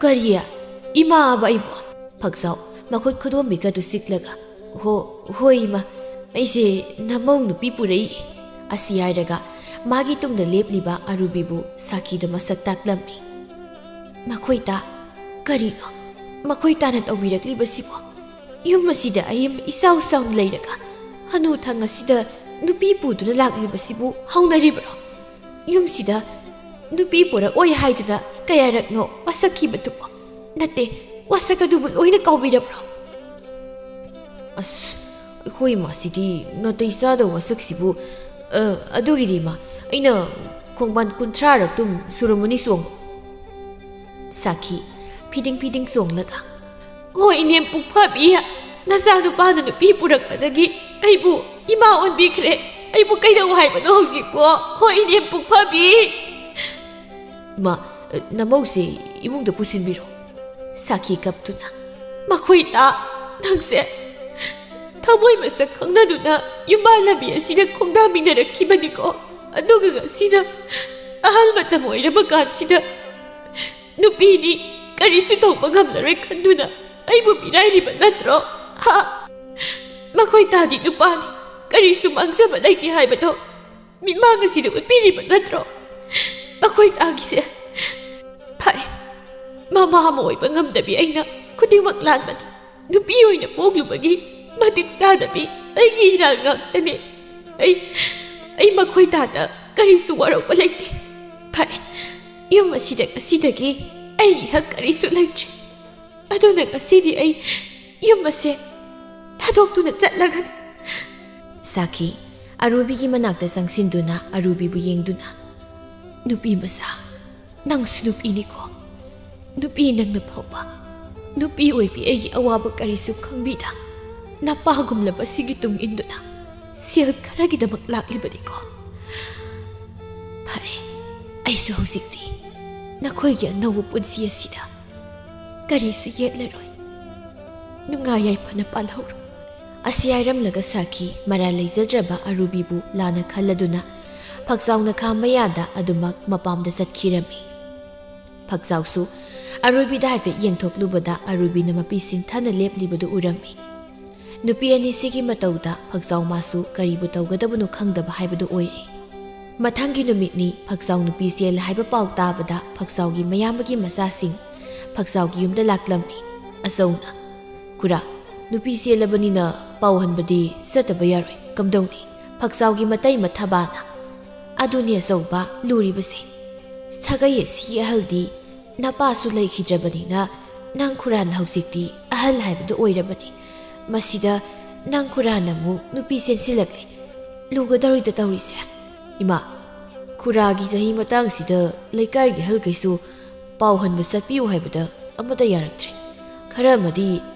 "ꯀꯔꯤ? ꯏꯃꯥ ꯑꯕ ꯑꯩꯕꯨ?" ꯐꯛꯆꯥꯎ ꯃꯈꯨꯠ ꯈꯨꯗꯣꯝꯕꯤꯒꯗꯨ ꯆꯤꯛꯂꯒ, "ꯍꯣ, ꯍꯣꯏ ꯏꯃꯥ, ꯑꯩꯁꯦ ꯅꯃꯧ ꯅꯨꯄꯤ ꯄꯨꯔꯛꯏ"꯫ ꯑꯁꯤ ꯍꯥꯏꯔꯒ ꯃꯥꯒꯤ ꯇꯨꯡꯗ ꯂꯦꯞꯂꯤꯕ ꯑꯔꯨꯕꯤꯕꯨ ꯁꯥꯈꯤꯗ ꯃꯁꯛ ꯇꯥꯛꯂꯝꯃꯤ꯫ "ꯃꯈꯣꯏ ꯇꯥ, ꯀꯔꯤꯅꯣ ꯃꯈꯣꯏ ꯇꯥꯅ ꯇꯧꯕꯤꯔꯛꯂꯤꯕꯁꯤꯕꯣ? ꯌꯨꯝ ꯑꯁꯤꯗ ꯑꯌꯨꯝ ꯏꯆꯥꯎ ꯆꯥꯎꯅ ꯂꯩꯔꯒ ꯍꯅꯨ ꯊꯪ ꯑꯁꯤꯗ ꯅꯨꯄꯤ ꯄꯨꯗꯨꯅ ꯂꯥꯛꯂꯤꯕꯁꯤꯕꯨ ꯍꯧꯅꯔꯤꯕ꯭ꯔꯣ? ꯌꯨꯝꯁꯤꯗ ꯅꯨꯄꯤ ꯄꯨꯔꯛꯑꯣꯏ ꯍꯥꯏꯗꯨꯅ ꯀꯌꯥꯔꯛꯅꯣ ꯋꯥꯁꯛꯈꯤꯕꯗꯨꯕꯣ? ꯅꯠꯇꯦ, ꯋꯥꯁꯛ ꯑꯗꯨꯕꯨ ꯂꯣꯏꯅ ꯀꯥꯎꯕꯤꯔꯕ꯭ꯔꯣ?" "ꯑꯁ, ꯑꯩꯈꯣꯏ ꯏꯃꯥꯁꯤꯗꯤ ꯅꯥꯇꯩ ꯆꯥꯗꯕ ꯋꯥꯁꯛꯁꯤꯕꯨ꯫ ꯑ, ꯑꯗꯨꯒꯤꯗꯤ ꯏꯃꯥ, ꯑꯩꯅ ꯈꯣꯡꯕꯥꯟ ꯀꯨꯟꯊ꯭ꯔꯥꯔꯛꯇꯨꯝ ꯁꯨꯔꯝꯃꯅꯤ ꯆꯣꯡꯕ"꯫ ꯁꯥꯈꯤ ꯐꯤꯗꯤꯡ ꯐꯤꯗꯤꯡ ꯆꯣꯡꯂꯒ, "ꯍꯣꯏ, ꯏꯅꯦꯝ ꯄꯨꯛꯐꯕꯤ, ꯅꯆꯥꯅꯨꯄꯥꯅ ꯅꯨꯄꯤ ꯄꯨꯔꯛꯄꯗꯒꯤ ꯑꯩꯕꯨ ꯏꯃꯥ ꯑꯣꯟꯕꯤꯈ꯭ꯔꯦ꯫ ꯑꯩꯕꯨ ꯀꯩꯗꯧ ꯍꯥꯏꯕꯅꯣ ꯍꯧꯖꯤꯛꯄꯣ? ꯍꯣꯏ, ꯏꯅꯦꯝ ꯄꯨꯛꯐꯕꯤ!" "ꯏꯃꯥ, ꯅꯃꯧꯁꯦ ꯏꯃꯨꯡꯗ ꯄꯨꯁꯤꯟꯕꯤꯔꯣ"꯫ ꯁꯥꯈꯤ ꯀꯞꯇꯨꯅ, "ꯃꯈꯣꯏ ꯇꯥ, ꯅꯪꯁꯦ ꯊꯃꯣꯏ ꯃꯁꯛ ꯈꯪꯅꯗꯨꯅ ꯌꯨꯝꯕꯥꯜ ꯂꯝꯕꯤ ꯑꯁꯤꯗ ꯈꯣꯡꯗꯥꯃꯤꯟꯅꯔꯛꯈꯤꯕꯅꯤꯀꯣ꯫ ꯑꯗꯨꯒ ꯉꯁꯤꯅ ꯑꯍꯜ ꯃꯇꯝ ꯑꯣꯏꯔꯕ ꯀꯥꯟꯁꯤꯗ ꯅꯨꯄꯤꯅꯤ, ꯀꯔꯤꯁꯨ ꯇꯧꯕ ꯉꯝꯂꯔꯣꯏ ꯈꯟꯗꯨꯅ ꯑꯩꯕꯨ ꯃꯤꯔꯥꯏꯔꯤꯕ ꯅꯠꯇ꯭ꯔꯣ? ꯍꯥ? ꯃꯈꯣꯏ ꯇꯥꯗꯤ ꯅꯨꯄꯥꯅꯤ, ꯀꯔꯤꯁꯨ ꯃꯥꯡꯖꯕ ꯂꯩꯇꯦ ꯍꯥꯏꯕꯗꯣ ꯃꯤꯠꯃꯥꯡ ꯑꯁꯤꯗ ꯎꯠꯄꯤꯔꯤꯕ ꯅꯠꯇ꯭ꯔꯣ? ꯃꯈꯣꯏ ꯇꯥꯒꯤꯁꯦ꯫ ꯐꯔꯦ, ꯃꯃꯥ ꯑꯃ ꯑꯣꯏꯕ ꯉꯝꯗꯕꯤ ꯑꯩꯅ ꯈꯨꯗꯤꯡꯃꯛ ꯂꯥꯟꯕꯅꯤ꯫ ꯅꯨꯄꯤ ꯑꯣꯏꯅ ꯄꯣꯛꯂꯨꯕꯒꯤ ꯃꯇꯤꯛ ꯆꯥꯗꯕꯤ ꯑꯩꯒꯤ ꯏꯔꯥꯜ ꯉꯥꯛꯇꯅꯤ꯫ ꯑꯩ, ꯑꯩ ꯃꯈꯣꯏ ꯇꯥꯗ ꯀꯔꯤꯁꯨ ꯋꯥꯔꯧꯕ ꯂꯩꯇꯦ꯫ ꯐꯔꯦ, ꯌꯨꯝ ꯑꯁꯤꯗ ꯉꯁꯤꯗꯒꯤ ꯑꯩꯒꯤ ꯍꯛ ꯀꯔꯤꯁꯨ ꯂꯩꯇ꯭ꯔꯦ꯫ ꯑꯗꯨꯅ ꯉꯁꯤꯗꯤ ꯑꯩ ꯌꯨꯝ ꯑꯁꯦ ꯊꯥꯗꯣꯛꯇꯨꯅ ꯆꯠꯂꯒꯅꯤ"꯫ ꯁꯥꯈꯤ ꯑꯔꯨꯕꯤꯒꯤ ꯃꯅꯥꯛꯇ ꯆꯪꯁꯤꯟꯗꯨꯅ ꯑꯔꯨꯕꯤꯕꯨ ꯌꯦꯡꯗꯨꯅ, "ꯅꯨꯄꯤ ꯃꯆꯥ, ꯅꯪꯁꯨ ꯅꯨꯄꯤꯅꯤꯀꯣ꯫ ꯅꯨꯄꯤ ꯅꯪꯅ ꯐꯥꯎꯕ ꯅꯨꯄꯤ ꯑꯣꯏꯕꯤ ꯑꯩꯒꯤ ꯑꯋꯥꯕ ꯀꯔꯤꯁꯨ ꯈꯪꯕꯤꯗ ꯅꯄꯥꯒꯨꯝꯂꯕ ꯑꯁꯤꯒꯤ ꯇꯨꯡ ꯏꯟꯗꯨꯅ ꯁꯦꯜ ꯈꯔꯒꯤꯗꯃꯛ ꯂꯥꯛꯂꯤꯕꯅꯤꯀꯣ꯫ ꯐꯔꯦ, ꯑꯩꯁꯨ ꯍꯧꯖꯤꯛꯇꯤ ꯅꯈꯣꯏꯒꯤ ꯑꯅꯧꯕ ꯄꯨꯟꯁꯤ ꯑꯁꯤꯗ ꯀꯔꯤꯁꯨ ꯌꯦꯠꯂꯔꯣꯏ꯫ ꯅꯨꯡꯉꯥꯏ ꯌꯥꯏꯐꯅ ꯄꯥꯜꯍꯧꯔꯣ"꯫ ꯑꯁꯤ ꯍꯥꯏꯔꯝꯂꯒ ꯁꯥꯈꯤ ꯃꯔꯥꯜ ꯂꯩꯖꯗ꯭ꯔꯕ ꯑꯔꯨꯕꯤꯕꯨ ꯂꯥꯟꯅ ꯈꯜꯂꯗꯨꯅ ꯐꯛꯆꯥꯎꯅ ꯈꯥ ꯃꯌꯥꯗ ꯑꯗꯨꯃꯛ ꯃꯄꯥꯝꯗ ꯆꯠꯈꯤꯔꯝꯃꯤ꯫ ꯐꯛꯆꯥꯎꯁꯨ ꯑꯔꯨꯕꯤꯗ ꯍꯥꯏꯐꯦꯠ ꯌꯦꯡꯊꯣꯛꯂꯨꯕꯗ ꯑꯔꯨꯕꯤꯅ ꯃꯄꯤ ꯁꯤꯟꯊꯅ ꯂꯦꯞꯂꯤꯕꯗꯨ ꯎꯔꯝꯃꯤ꯫ ꯅꯨꯄꯤ ꯑꯅꯤꯁꯤꯒꯤ ꯃꯇꯧꯗ ꯐꯛꯆꯥꯎ ꯃꯥꯁꯨ ꯀꯔꯤꯕꯨ ꯇꯧꯒꯗꯕꯅꯣ ꯈꯪꯗꯕ ꯍꯥꯏꯕꯗꯨ ꯑꯣꯏꯔꯦ꯫ ꯃꯊꯪꯒꯤ ꯅꯨꯃꯤꯠꯅꯤ꯫ ꯐꯛꯆꯥꯎ ꯅꯨꯄꯤ ꯆꯦꯜꯂꯦ ꯍꯥꯏꯕ ꯄꯥꯎ ꯇꯥꯕꯗ ꯐꯛꯆꯥꯎꯒꯤ ꯃꯌꯥꯝꯕꯒꯤ ꯃꯆꯥꯁꯤꯡ ꯐꯛꯆꯥꯎꯒꯤ ꯌꯨꯝꯗ ꯂꯥꯛꯂꯝꯃꯤ꯫ ꯑꯆꯧꯅ, "ꯈꯨꯔꯥ, ꯅꯨꯄꯤ ꯆꯦꯜꯂꯕꯅꯤꯅ ꯄꯥꯎ ꯍꯟꯕꯗꯤ ꯆꯠꯇꯕ ꯌꯥꯔꯣꯏ꯫ ꯀꯝꯗꯧꯅꯤ?" ꯐꯛꯆꯥꯎꯒꯤ ꯃꯇꯩ ꯃꯊꯕꯥꯅ, "ꯑꯗꯨꯅꯤ ꯑꯆꯧꯕ ꯂꯨꯔꯤꯕꯁꯦ꯫ ꯁꯥꯒꯩ ꯑꯁꯤꯒꯤ ꯑꯍꯜꯗꯤ ꯅꯄꯥꯁꯨ ꯂꯩꯈꯤꯗ꯭ꯔꯕꯅꯤꯅ ꯅꯪ ꯈꯨꯔꯥꯅ ꯍꯧꯖꯤꯛꯇꯤ ꯑꯍꯜ ꯍꯥꯏꯕꯗꯨ ꯑꯣꯏꯔꯕꯅꯤ꯫ ꯃꯁꯤꯗ ꯅꯪ ꯈꯨꯔꯥꯅ ꯑꯃꯨꯛ ꯅꯨꯄꯤ ꯆꯦꯟꯁꯤꯜꯂꯛꯂꯦ꯫ ꯂꯨꯒꯗꯧꯔꯤꯗ ꯇꯧꯔꯤꯁꯦ꯫ ꯏꯃꯥ, ꯈꯨꯔꯥꯒꯤ ꯆꯍꯤ ꯃꯇꯥꯡꯁꯤꯗ ꯂꯩꯀꯥꯏꯒꯤ ꯑꯍꯜꯈꯩꯁꯨ ꯄꯥꯎ ꯍꯟꯕ ꯆꯠꯄꯤꯌꯨ ꯍꯥꯏꯕꯗ ꯑꯃꯠꯇ ꯌꯥꯔꯛꯇ꯭ꯔꯦ꯫ ꯈꯔ ꯑꯃꯗꯤ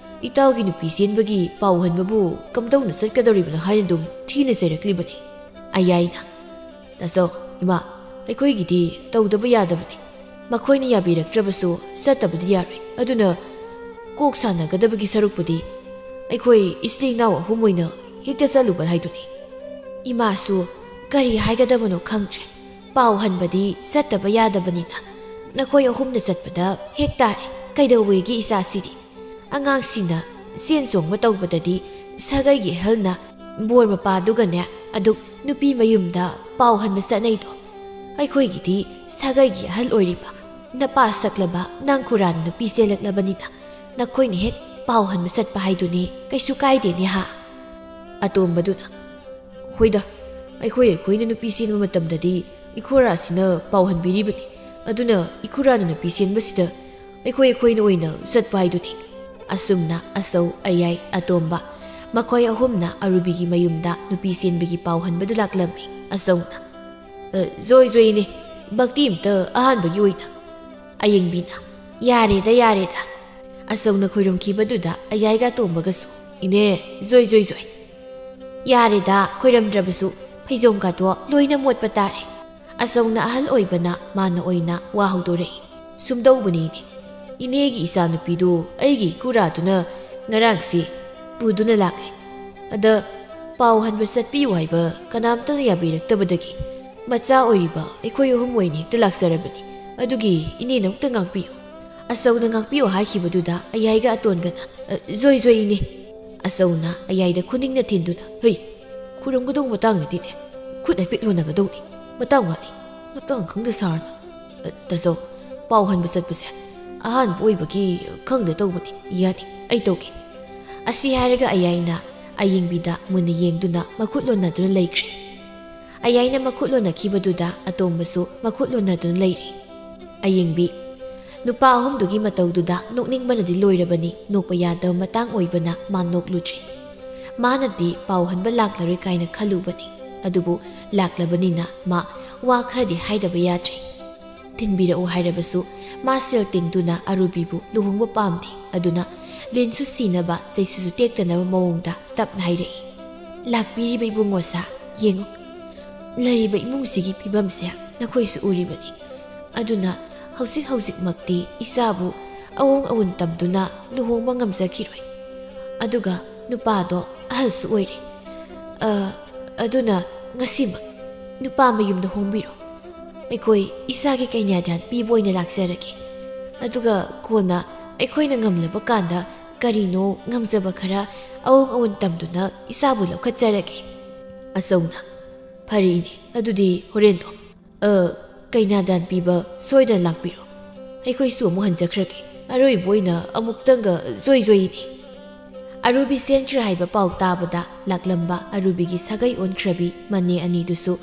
ꯏꯇꯥꯎꯒꯤ ꯅꯨꯄꯤ ꯆꯦꯟꯕꯒꯤ ꯄꯥꯎ ꯍꯟꯕꯕꯨ ꯀꯝꯗꯧꯅ ꯆꯠꯀꯗꯧꯔꯤꯕꯅꯣ ꯍꯥꯏꯅ ꯑꯗꯨꯝ ꯊꯤꯅ ꯆꯩꯔꯛꯂꯤꯕꯅꯤ꯫" ꯑꯌꯥꯏꯅ, "ꯇꯥꯆꯧ, ꯏꯃꯥ, ꯑꯩꯈꯣꯏꯒꯤꯗꯤ ꯇꯧꯗꯕ ꯌꯥꯗꯕꯅꯤ꯫ ꯃꯈꯣꯏꯅ ꯌꯥꯕꯤꯔꯛꯇ꯭ꯔꯕꯁꯨ ꯆꯠꯇꯕꯗꯤ ꯌꯥꯔꯣꯏ꯫ ꯑꯗꯨꯅ ꯀꯣꯛ ꯁꯥꯟꯅꯒꯗꯕꯒꯤ ꯁꯔꯨꯛꯄꯨꯗꯤ ꯑꯩꯈꯣꯏ ꯏꯆꯤꯜ ꯏꯅꯥꯎ ꯑꯍꯨꯝ ꯑꯣꯏꯅ ꯍꯦꯛꯇ ꯆꯠꯂꯨꯕ ꯍꯥꯏꯗꯨꯅꯤ꯫" ꯏꯃꯥꯁꯨ ꯀꯔꯤ ꯍꯥꯏꯒꯗꯕꯅꯣ ꯈꯪꯗ꯭ꯔꯦ꯫ "ꯄꯥꯎ ꯍꯟꯕꯗꯤ ꯆꯠꯇꯕ ꯌꯥꯗꯕꯅꯤꯅ ꯅꯈꯣꯏ ꯑꯍꯨꯝꯅ ꯆꯠꯄꯗ ꯍꯦꯛ ꯇꯥꯔꯦ꯫ ꯀꯩꯗꯧꯋꯦꯒꯦ ꯏꯆꯥꯁꯤꯗꯤ? ꯑꯉꯥꯡꯁꯤꯡꯅ ꯆꯦꯟ ꯆꯣꯡꯕ ꯇꯧꯕꯗꯗꯤ ꯁꯥꯒꯩꯒꯤ ꯑꯍꯜꯅ ꯕꯣꯔ ꯃꯄꯥꯗꯨꯒꯅꯦ ꯑꯗꯨꯛ ꯅꯨꯄꯤ ꯃꯌꯨꯝꯗ ꯄꯥꯎ ꯍꯟꯕ ꯆꯠꯅꯩꯗꯣ꯫ ꯑꯩꯈꯣꯏꯒꯤꯗꯤ ꯁꯥꯒꯩꯒꯤ ꯑꯍꯜ ꯑꯣꯏꯔꯤꯕ ꯅꯄꯥ ꯁꯛꯂꯕ ꯅꯪ ꯈꯨꯔꯥꯅ ꯅꯨꯄꯤ ꯆꯦꯜꯂꯛꯂꯕꯅꯤꯅ ꯅꯈꯣꯏꯅ ꯍꯦꯛ ꯄꯥꯎ ꯍꯟꯕ ꯆꯠꯄ ꯍꯥꯏꯗꯨꯅꯤ꯫ ꯀꯩꯁꯨ ꯀꯥꯏꯗꯦꯅꯦ ꯍꯥ?" ꯑꯇꯣꯝꯕꯗꯨꯅ, "ꯍꯣꯏꯗ, ꯑꯩꯈꯣꯏ ꯑꯩꯈꯣꯏꯅ ꯅꯨꯄꯤ ꯆꯦꯟꯕ ꯃꯇꯝꯗꯗꯤ ꯏꯈꯨꯔꯥꯁꯤꯅ ꯄꯥꯎ ꯍꯟꯕꯤꯔꯤꯕꯅꯤ꯫ ꯑꯗꯨꯅ ꯏꯈꯨꯔꯥꯅ ꯅꯨꯄꯤ ꯆꯦꯟꯕꯁꯤꯗ ꯑꯩꯈꯣꯏ ꯑꯩꯈꯣꯏꯅ ꯑꯣꯏꯅ ꯆꯠꯄ ꯍꯥꯏꯗꯨꯅꯤ꯫" ꯑꯁꯨꯝꯅ ꯑꯆꯧ, ꯑꯌꯥꯏ, ꯑꯇꯣꯝꯕ ꯃꯈꯣꯏ ꯑꯍꯨꯝꯅ ꯑꯔꯨꯕꯤꯒꯤ ꯃꯌꯨꯝꯗ ꯅꯨꯄꯤ ꯆꯦꯟꯕꯒꯤ ꯄꯥꯎ ꯍꯟꯕꯗꯨ ꯂꯥꯛꯂꯝꯃꯤ꯫ ꯑꯆꯧꯅ, "ꯑ, ꯖꯣꯏ ꯖꯣꯏ ꯏꯅꯦ, ꯚꯛꯇꯤ ꯑꯝꯇ ꯑꯍꯥꯟꯕꯒꯤ ꯑꯣꯏꯅ꯫" ꯑꯌꯦꯡꯕꯤꯅ, "ꯌꯥꯔꯦꯗ, ꯌꯥꯔꯦꯗ꯫" ꯑꯆꯧꯅ ꯈꯣꯏꯔꯝꯈꯤꯕꯗꯨꯗ ꯑꯌꯥꯏꯒ ꯑꯇꯣꯝꯕꯒꯁꯨ, "ꯏꯅꯦ, ꯖꯣꯏ ꯖꯣꯏ ꯖꯣꯏ꯫" "ꯌꯥꯔꯦꯗ, ꯈꯣꯏꯔꯝꯗ꯭ꯔꯕꯁꯨ ꯐꯩꯖꯣꯝꯒꯗꯣ ꯂꯣꯏꯅ ꯃꯣꯠꯄ ꯇꯥꯔꯦ꯫" ꯑꯆꯧꯅ ꯑꯍꯜ ꯑꯣꯏꯕꯅ ꯃꯥꯅ ꯑꯣꯏꯅ ꯋꯥ ꯍꯧꯗꯣꯔꯛꯏ꯫ "ꯁꯨꯝꯗꯧꯕꯅꯤꯅꯦ, ꯏꯅꯦꯒꯤ ꯏꯆꯥꯅꯨꯄꯤꯗꯨ ꯑꯩꯒꯤ ꯏꯀꯨꯔꯥꯗꯨꯅ ꯉꯔꯥꯡꯁꯤ ꯄꯨꯗꯨꯅ ꯂꯥꯛꯂꯦ꯫ ꯑꯗ ꯄꯥꯎ ꯍꯟꯕ ꯆꯠꯄꯤꯌꯨ ꯍꯥꯏꯕ ꯀꯅꯥꯝꯇꯅ ꯌꯥꯕꯤꯔꯛꯇꯕꯗꯒꯤ ꯃꯆꯥ ꯑꯣꯏꯔꯤꯕ ꯑꯩꯈꯣꯏ ꯑꯍꯨꯝ ꯑꯣꯏꯅ ꯍꯦꯛꯇ ꯂꯥꯛꯆꯔꯕꯅꯤ꯫ ꯑꯗꯨꯒꯤ ꯏꯅꯦꯅ ꯑꯃꯨꯛꯇ ꯉꯥꯛꯄꯤꯌꯨ꯫ ꯑꯆꯧꯅ ꯉꯥꯛꯄꯤꯌꯨ ꯍꯥꯏꯈꯤꯕꯗꯨꯗ ꯑꯌꯥꯏꯒ ꯑꯇꯣꯟꯒꯅ, "ꯑ, ꯖꯣꯏ ꯖꯣꯏ ꯏꯅꯦ!" ꯑꯆꯧꯅ ꯑꯌꯥꯏꯗ ꯈꯨꯅꯤꯡꯅ ꯊꯤꯟꯗꯨꯅ, "ꯍꯩ, ꯈꯨꯔꯨꯝꯒꯗꯧ ꯃꯇꯥꯡ ꯅꯠꯇꯦꯅꯦ꯫ ꯈꯨꯠ ꯍꯥꯏꯐꯦꯠ ꯂꯣꯟꯅꯒꯗꯧꯅꯤ꯫ ꯃꯇꯥꯡ ꯋꯥꯠꯂꯤ꯫ ꯃꯇꯥꯡ ꯈꯪꯗ ꯁꯥꯔꯅꯨ꯫ ꯑ, ꯇꯥꯆꯧ, ꯄꯥꯎ ꯍꯟꯕ ꯆꯠꯄꯁꯦ ꯑꯍꯥꯟꯕ ꯑꯣꯏꯕꯒꯤ ꯈꯪꯗ ꯇꯧꯕꯅꯤ꯫ ꯌꯥꯅꯤ, ꯑꯩ ꯇꯧꯒꯦ꯫" ꯑꯁꯤ ꯍꯥꯏꯔꯒ ꯑꯌꯥꯏꯅ ꯑꯌꯤꯡꯕꯤꯗ ꯃꯨꯟꯅ ꯌꯦꯡꯗꯨꯅ ꯃꯈꯨꯠ ꯂꯣꯟꯅꯗꯨꯅ ꯂꯩꯈ꯭ꯔꯦ꯫ ꯑꯌꯥꯏꯅ ꯃꯈꯨꯠ ꯂꯣꯟꯅꯈꯤꯕꯗꯨꯗ ꯑꯇꯣꯝꯕꯁꯨ ꯃꯈꯨꯠ ꯂꯣꯟꯅꯗꯨꯅ ꯂꯩꯔꯦ꯫ ꯑꯌꯤꯡꯕꯤ, ꯅꯨꯄꯥ ꯑꯍꯨꯝꯗꯨꯒꯤ ꯃꯇꯧꯗꯨꯗ ꯅꯣꯛꯅꯤꯡꯕꯅꯗꯤ ꯂꯣꯏꯔꯕꯅꯤ꯫ ꯅꯣꯛꯄ ꯌꯥꯗꯕ ꯃꯇꯥꯡ ꯑꯣꯏꯕꯅ ꯃꯥ ꯅꯣꯛꯂꯨꯗ꯭ꯔꯦ꯫ ꯃꯥꯅꯗꯤ ꯄꯥꯎ ꯍꯟꯕ ꯂꯥꯛꯂꯔꯣꯏ ꯀꯥꯏꯅ ꯈꯜꯂꯨꯕꯅꯤ꯫ ꯑꯗꯨꯕꯨ ꯂꯥꯛꯂꯕꯅꯤꯅ ꯃꯥ ꯋꯥ ꯈꯔꯗꯤ ꯍꯥꯏꯗꯕ ꯌꯥꯗ꯭ꯔꯦ꯫ ꯊꯤꯟꯕꯤꯔꯛꯎ ꯍꯥꯏꯔꯕꯁꯨ ꯃꯥ ꯁꯦꯜ ꯇꯤꯡꯗꯨꯅ ꯑꯔꯨꯕꯤꯕꯨ ꯂꯨꯍꯣꯡꯕ ꯄꯥꯝꯗꯦ꯫ ꯑꯗꯨꯅ ꯂꯤꯟꯁꯨ ꯁꯤꯅꯕ, ꯆꯩꯁꯨꯁꯨ ꯇꯦꯛꯇꯅꯕ ꯃꯑꯣꯡꯗ ꯇꯞꯅ ꯍꯥꯏꯔꯛꯏ꯫ "ꯂꯥꯛꯄꯤꯔꯤꯕ ꯏꯕꯨꯡꯉꯣꯁꯥ, ꯌꯦꯡꯉꯨ, ꯂꯩꯔꯤꯕ ꯏꯃꯨꯡꯁꯤꯒꯤ ꯐꯤꯕꯝꯁꯦ ꯅꯈꯣꯏꯁꯨ ꯎꯔꯤꯕꯅꯤ꯫ ꯑꯗꯨꯅ ꯍꯧꯖꯤꯛ ꯍꯧꯖꯤꯛꯃꯛꯇꯤ ꯏꯆꯥꯕꯨ ꯑꯑꯣꯡ ꯑꯑꯣꯟ ꯇꯝꯗꯨꯅ ꯂꯨꯍꯣꯡꯕ ꯉꯝꯖꯈꯤꯔꯣꯏ꯫ ꯑꯗꯨꯒ ꯅꯨꯄꯥꯗꯣ ꯑꯍꯜꯁꯨ ꯑꯣꯏꯔꯦ꯫ ꯑ, ꯑꯗꯨꯅ ꯉꯁꯤꯃꯛ ꯅꯨꯄꯥ ꯃꯌꯨꯝꯗ ꯍꯣꯡꯕꯤꯔꯣ꯫ ꯑꯩꯈꯣꯏ ꯏꯆꯥꯒꯤ ꯀꯩꯅꯥꯗꯥꯟ ꯄꯤꯕ ꯑꯣꯏꯅ ꯂꯥꯛꯆꯔꯒꯦ꯫ ꯑꯗꯨꯒ ꯀꯣꯟꯅ ꯑꯩꯈꯣꯏꯅ ꯉꯝꯂꯕ ꯀꯥꯟꯗ ꯀꯔꯤꯅꯣ ꯉꯝꯖꯕ ꯈꯔ ꯑꯑꯣꯡ ꯑꯑꯣꯟ ꯇꯝꯗꯨꯅ ꯏꯆꯥꯕꯨ ꯂꯧꯈꯠꯆꯔꯒꯦ꯫" ꯑꯆꯧꯅ, "ꯐꯔꯦ ꯏꯅꯦ, ꯑꯗꯨꯗꯤ ꯍꯣꯔꯦꯟꯗꯣ, ꯑ, ꯀꯩꯅꯥꯗꯥꯟ ꯄꯤꯕ ꯁꯣꯏꯗꯅ ꯂꯥꯛꯄꯤꯔꯣ꯫ ꯑꯩꯈꯣꯏꯁꯨ ꯑꯃꯨꯛ ꯍꯟꯖꯈ꯭ꯔꯒꯦ꯫ ꯑꯔꯣꯏꯕ ꯑꯣꯏꯅ ꯑꯃꯨꯛꯇꯪꯒ ꯖꯣꯏ ꯖꯣꯏ ꯏꯅꯦ꯫" ꯑꯔꯨꯕꯤ ꯆꯦꯟꯈ꯭ꯔꯦ ꯍꯥꯏꯕ ꯄꯥꯎ ꯇꯥꯕꯗ ꯂꯥꯛꯂꯝꯕ ꯑꯔꯨꯕꯤꯒꯤ ꯁꯥꯒꯩ ꯑꯣꯟꯈ꯭ꯔꯕꯤ ꯃꯅꯦ ꯑꯅꯤꯗꯨꯁꯨ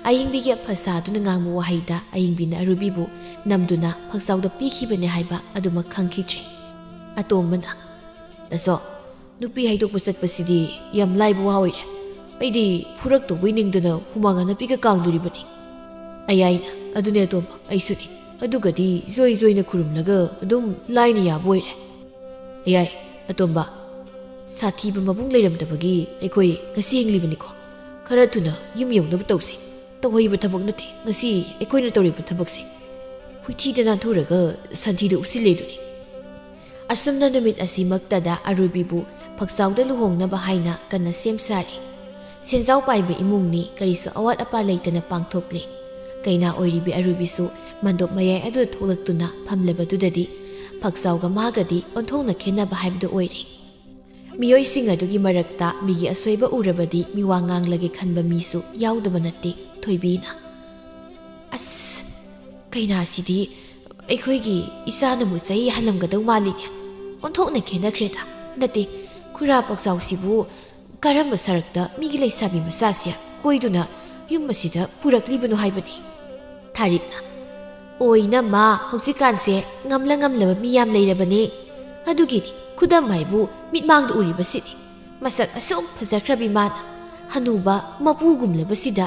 ꯑꯌꯤꯡꯕꯤꯒꯤ ꯑꯐ ꯁꯥꯗꯨꯅ ꯉꯥꯡꯕ ꯋꯥꯍꯩꯗ ꯑꯌꯤꯡꯕꯤꯅ ꯑꯔꯨꯕꯤꯕꯨ ꯅꯝꯗꯨꯅ ꯐꯛꯆꯥꯎꯗ ꯄꯤꯈꯤꯕꯅꯦ ꯍꯥꯏꯕ ꯑꯗꯨꯃꯛ ꯈꯪꯈꯤꯗ꯭ꯔꯦ꯫ ꯑꯇꯣꯝꯕꯅ, "ꯇꯥꯆꯧ, ꯅꯨꯄꯤ ꯍꯥꯏꯗꯣꯛꯄ ꯆꯠꯄꯁꯤꯗꯤ ꯌꯥꯝ ꯂꯥꯏꯕ ꯋꯥ ꯑꯣꯏꯔꯦ꯫ ꯑꯩꯗꯤ ꯐꯨꯔꯛꯇꯧꯕꯩ ꯅꯤꯡꯗꯅ ꯍꯨꯃꯥꯡ ꯑꯅꯞꯄꯤꯒ ꯀꯥꯡꯗꯣꯔꯤꯕꯅꯤ꯫" ꯑꯌꯥꯏꯅ, "ꯑꯗꯨꯅꯦ ꯑꯇꯣꯝꯕ, ꯑꯩꯁꯨꯅꯤ꯫ ꯑꯗꯨꯒꯗꯤ ꯖꯣꯏ ꯖꯣꯏꯅ ꯈꯨꯔꯨꯝꯂꯒ ꯑꯗꯨꯝ ꯂꯥꯏꯅ ꯌꯥꯕ ꯑꯣꯏꯔꯦ꯫" "ꯑꯌꯥꯏ, ꯑꯇꯣꯝꯕ, ꯁꯥꯊꯤꯕ ꯃꯕꯨꯡ ꯂꯩꯔꯝꯗꯕꯒꯤ ꯑꯩꯈꯣꯏ ꯉꯁꯤ ꯍꯤꯡꯂꯤꯕꯅꯤꯀꯣ꯫ ꯈꯔ ꯊꯨꯅ ꯌꯨꯝ ꯌꯧꯅꯕ ꯇꯧꯁꯤ꯫ ꯇꯧꯍꯩꯕ ꯊꯕꯛ ꯅꯠꯇꯦ ꯉꯁꯤ ꯑꯩꯈꯣꯏꯅ ꯇꯧꯔꯤꯕ ꯊꯕꯛꯁꯦ꯫ ꯍꯨꯏꯊꯤꯗ ꯅꯥꯟꯊꯨꯔꯒ ꯁꯟꯊꯤꯗ ꯎꯞꯁꯤꯜꯂꯦꯗꯨꯅꯤ꯫" ꯑꯁꯨꯝꯅ ꯅꯨꯃꯤꯠ ꯑꯁꯤꯃꯛꯇꯗ ꯑꯔꯨꯕꯤꯕꯨ ꯐꯛꯆꯥꯎꯗ ꯂꯨꯍꯣꯡꯅꯕ ꯍꯥꯏꯅ ꯀꯟꯅ ꯁꯦꯝ ꯁꯥꯔꯤ꯫ ꯁꯦꯟꯖꯥꯎ ꯄꯥꯏꯕ ꯏꯃꯨꯡꯅꯤ, ꯀꯔꯤꯁꯨ ꯑꯋꯥꯠ ꯑꯄꯥ ꯂꯩꯇꯅ ꯄꯥꯡꯊꯣꯛꯂꯤ꯫ ꯀꯩꯅꯥ ꯑꯣꯏꯔꯤꯕꯤ ꯑꯔꯨꯕꯤꯁꯨ ꯃꯟꯗꯣꯞ ꯃꯌꯥꯏ ꯑꯗꯨꯗ ꯊꯣꯛꯂꯛꯇꯨꯅ ꯐꯝꯂꯕꯗꯨꯗꯗꯤ ꯐꯛꯆꯥꯎꯒ ꯃꯥꯒꯗꯤ ꯑꯣꯟꯊꯣꯛꯅ ꯈꯦꯟꯅꯕ ꯍꯥꯏꯕꯗꯨ ꯑꯣꯏꯔꯦ꯫ ꯃꯤꯑꯣꯏꯁꯤꯡ ꯑꯗꯨꯒꯤ ꯃꯔꯛꯇ ꯃꯤꯒꯤ ꯑꯁꯣꯏꯕ ꯎꯔꯕꯗꯤ ꯃꯤꯋꯥ ꯉꯥꯡꯂꯒꯦ ꯈꯟꯕ ꯃꯤꯁꯨ ꯌꯥꯎꯗꯕ ꯅꯠꯇꯦ ꯊꯣꯏꯕꯤꯅ꯫ "ꯑꯁ, ꯀꯩꯅꯥꯁꯤꯗꯤ ꯑꯩꯈꯣꯏꯒꯤ ꯏꯆꯥꯅꯕꯨ ꯆꯍꯤ ꯍꯜꯂꯝꯒꯗꯧ ꯃꯥꯜꯂꯤꯅꯦ꯫ ꯑꯣꯟꯊꯣꯛꯅ ꯈꯦꯠꯅꯈ꯭ꯔꯦꯗ꯫ ꯅꯠꯇꯦ, ꯈꯨꯔꯥ ꯄꯛꯆꯥꯎꯁꯤꯕꯨ ꯀꯔꯝꯕ ꯁꯔꯛꯇ ꯃꯤꯒꯤ ꯂꯩꯁꯥꯕꯤ ꯃꯆꯥꯁꯦ ꯀꯣꯏꯗꯨꯅ ꯌꯨꯝ ꯑꯁꯤꯗ ꯄꯨꯔꯛꯂꯤꯕꯅꯣ ꯍꯥꯏꯕꯅꯤ?" ꯊꯥꯔꯤꯛꯅ, "ꯑꯣꯏꯅ ꯃꯥ, ꯍꯧꯖꯤꯛꯀꯥꯟꯁꯦ ꯉꯝꯂ ꯉꯝꯂꯕ ꯃꯤ ꯌꯥꯝ ꯂꯩꯔꯕꯅꯦ꯫ ꯑꯗꯨꯒꯤꯅꯤ ꯈꯨꯗꯝ ꯍꯥꯏꯕꯨ ꯃꯤꯠꯃꯥꯡꯗ ꯎꯔꯤꯕꯁꯤꯅꯤ꯫ ꯃꯁꯛ ꯑꯁꯨꯛ ꯐꯖꯈ꯭ꯔꯕꯤ ꯃꯥꯅ ꯍꯅꯨꯕ ꯃꯄꯨꯒꯨꯝꯂꯕꯁꯤꯗ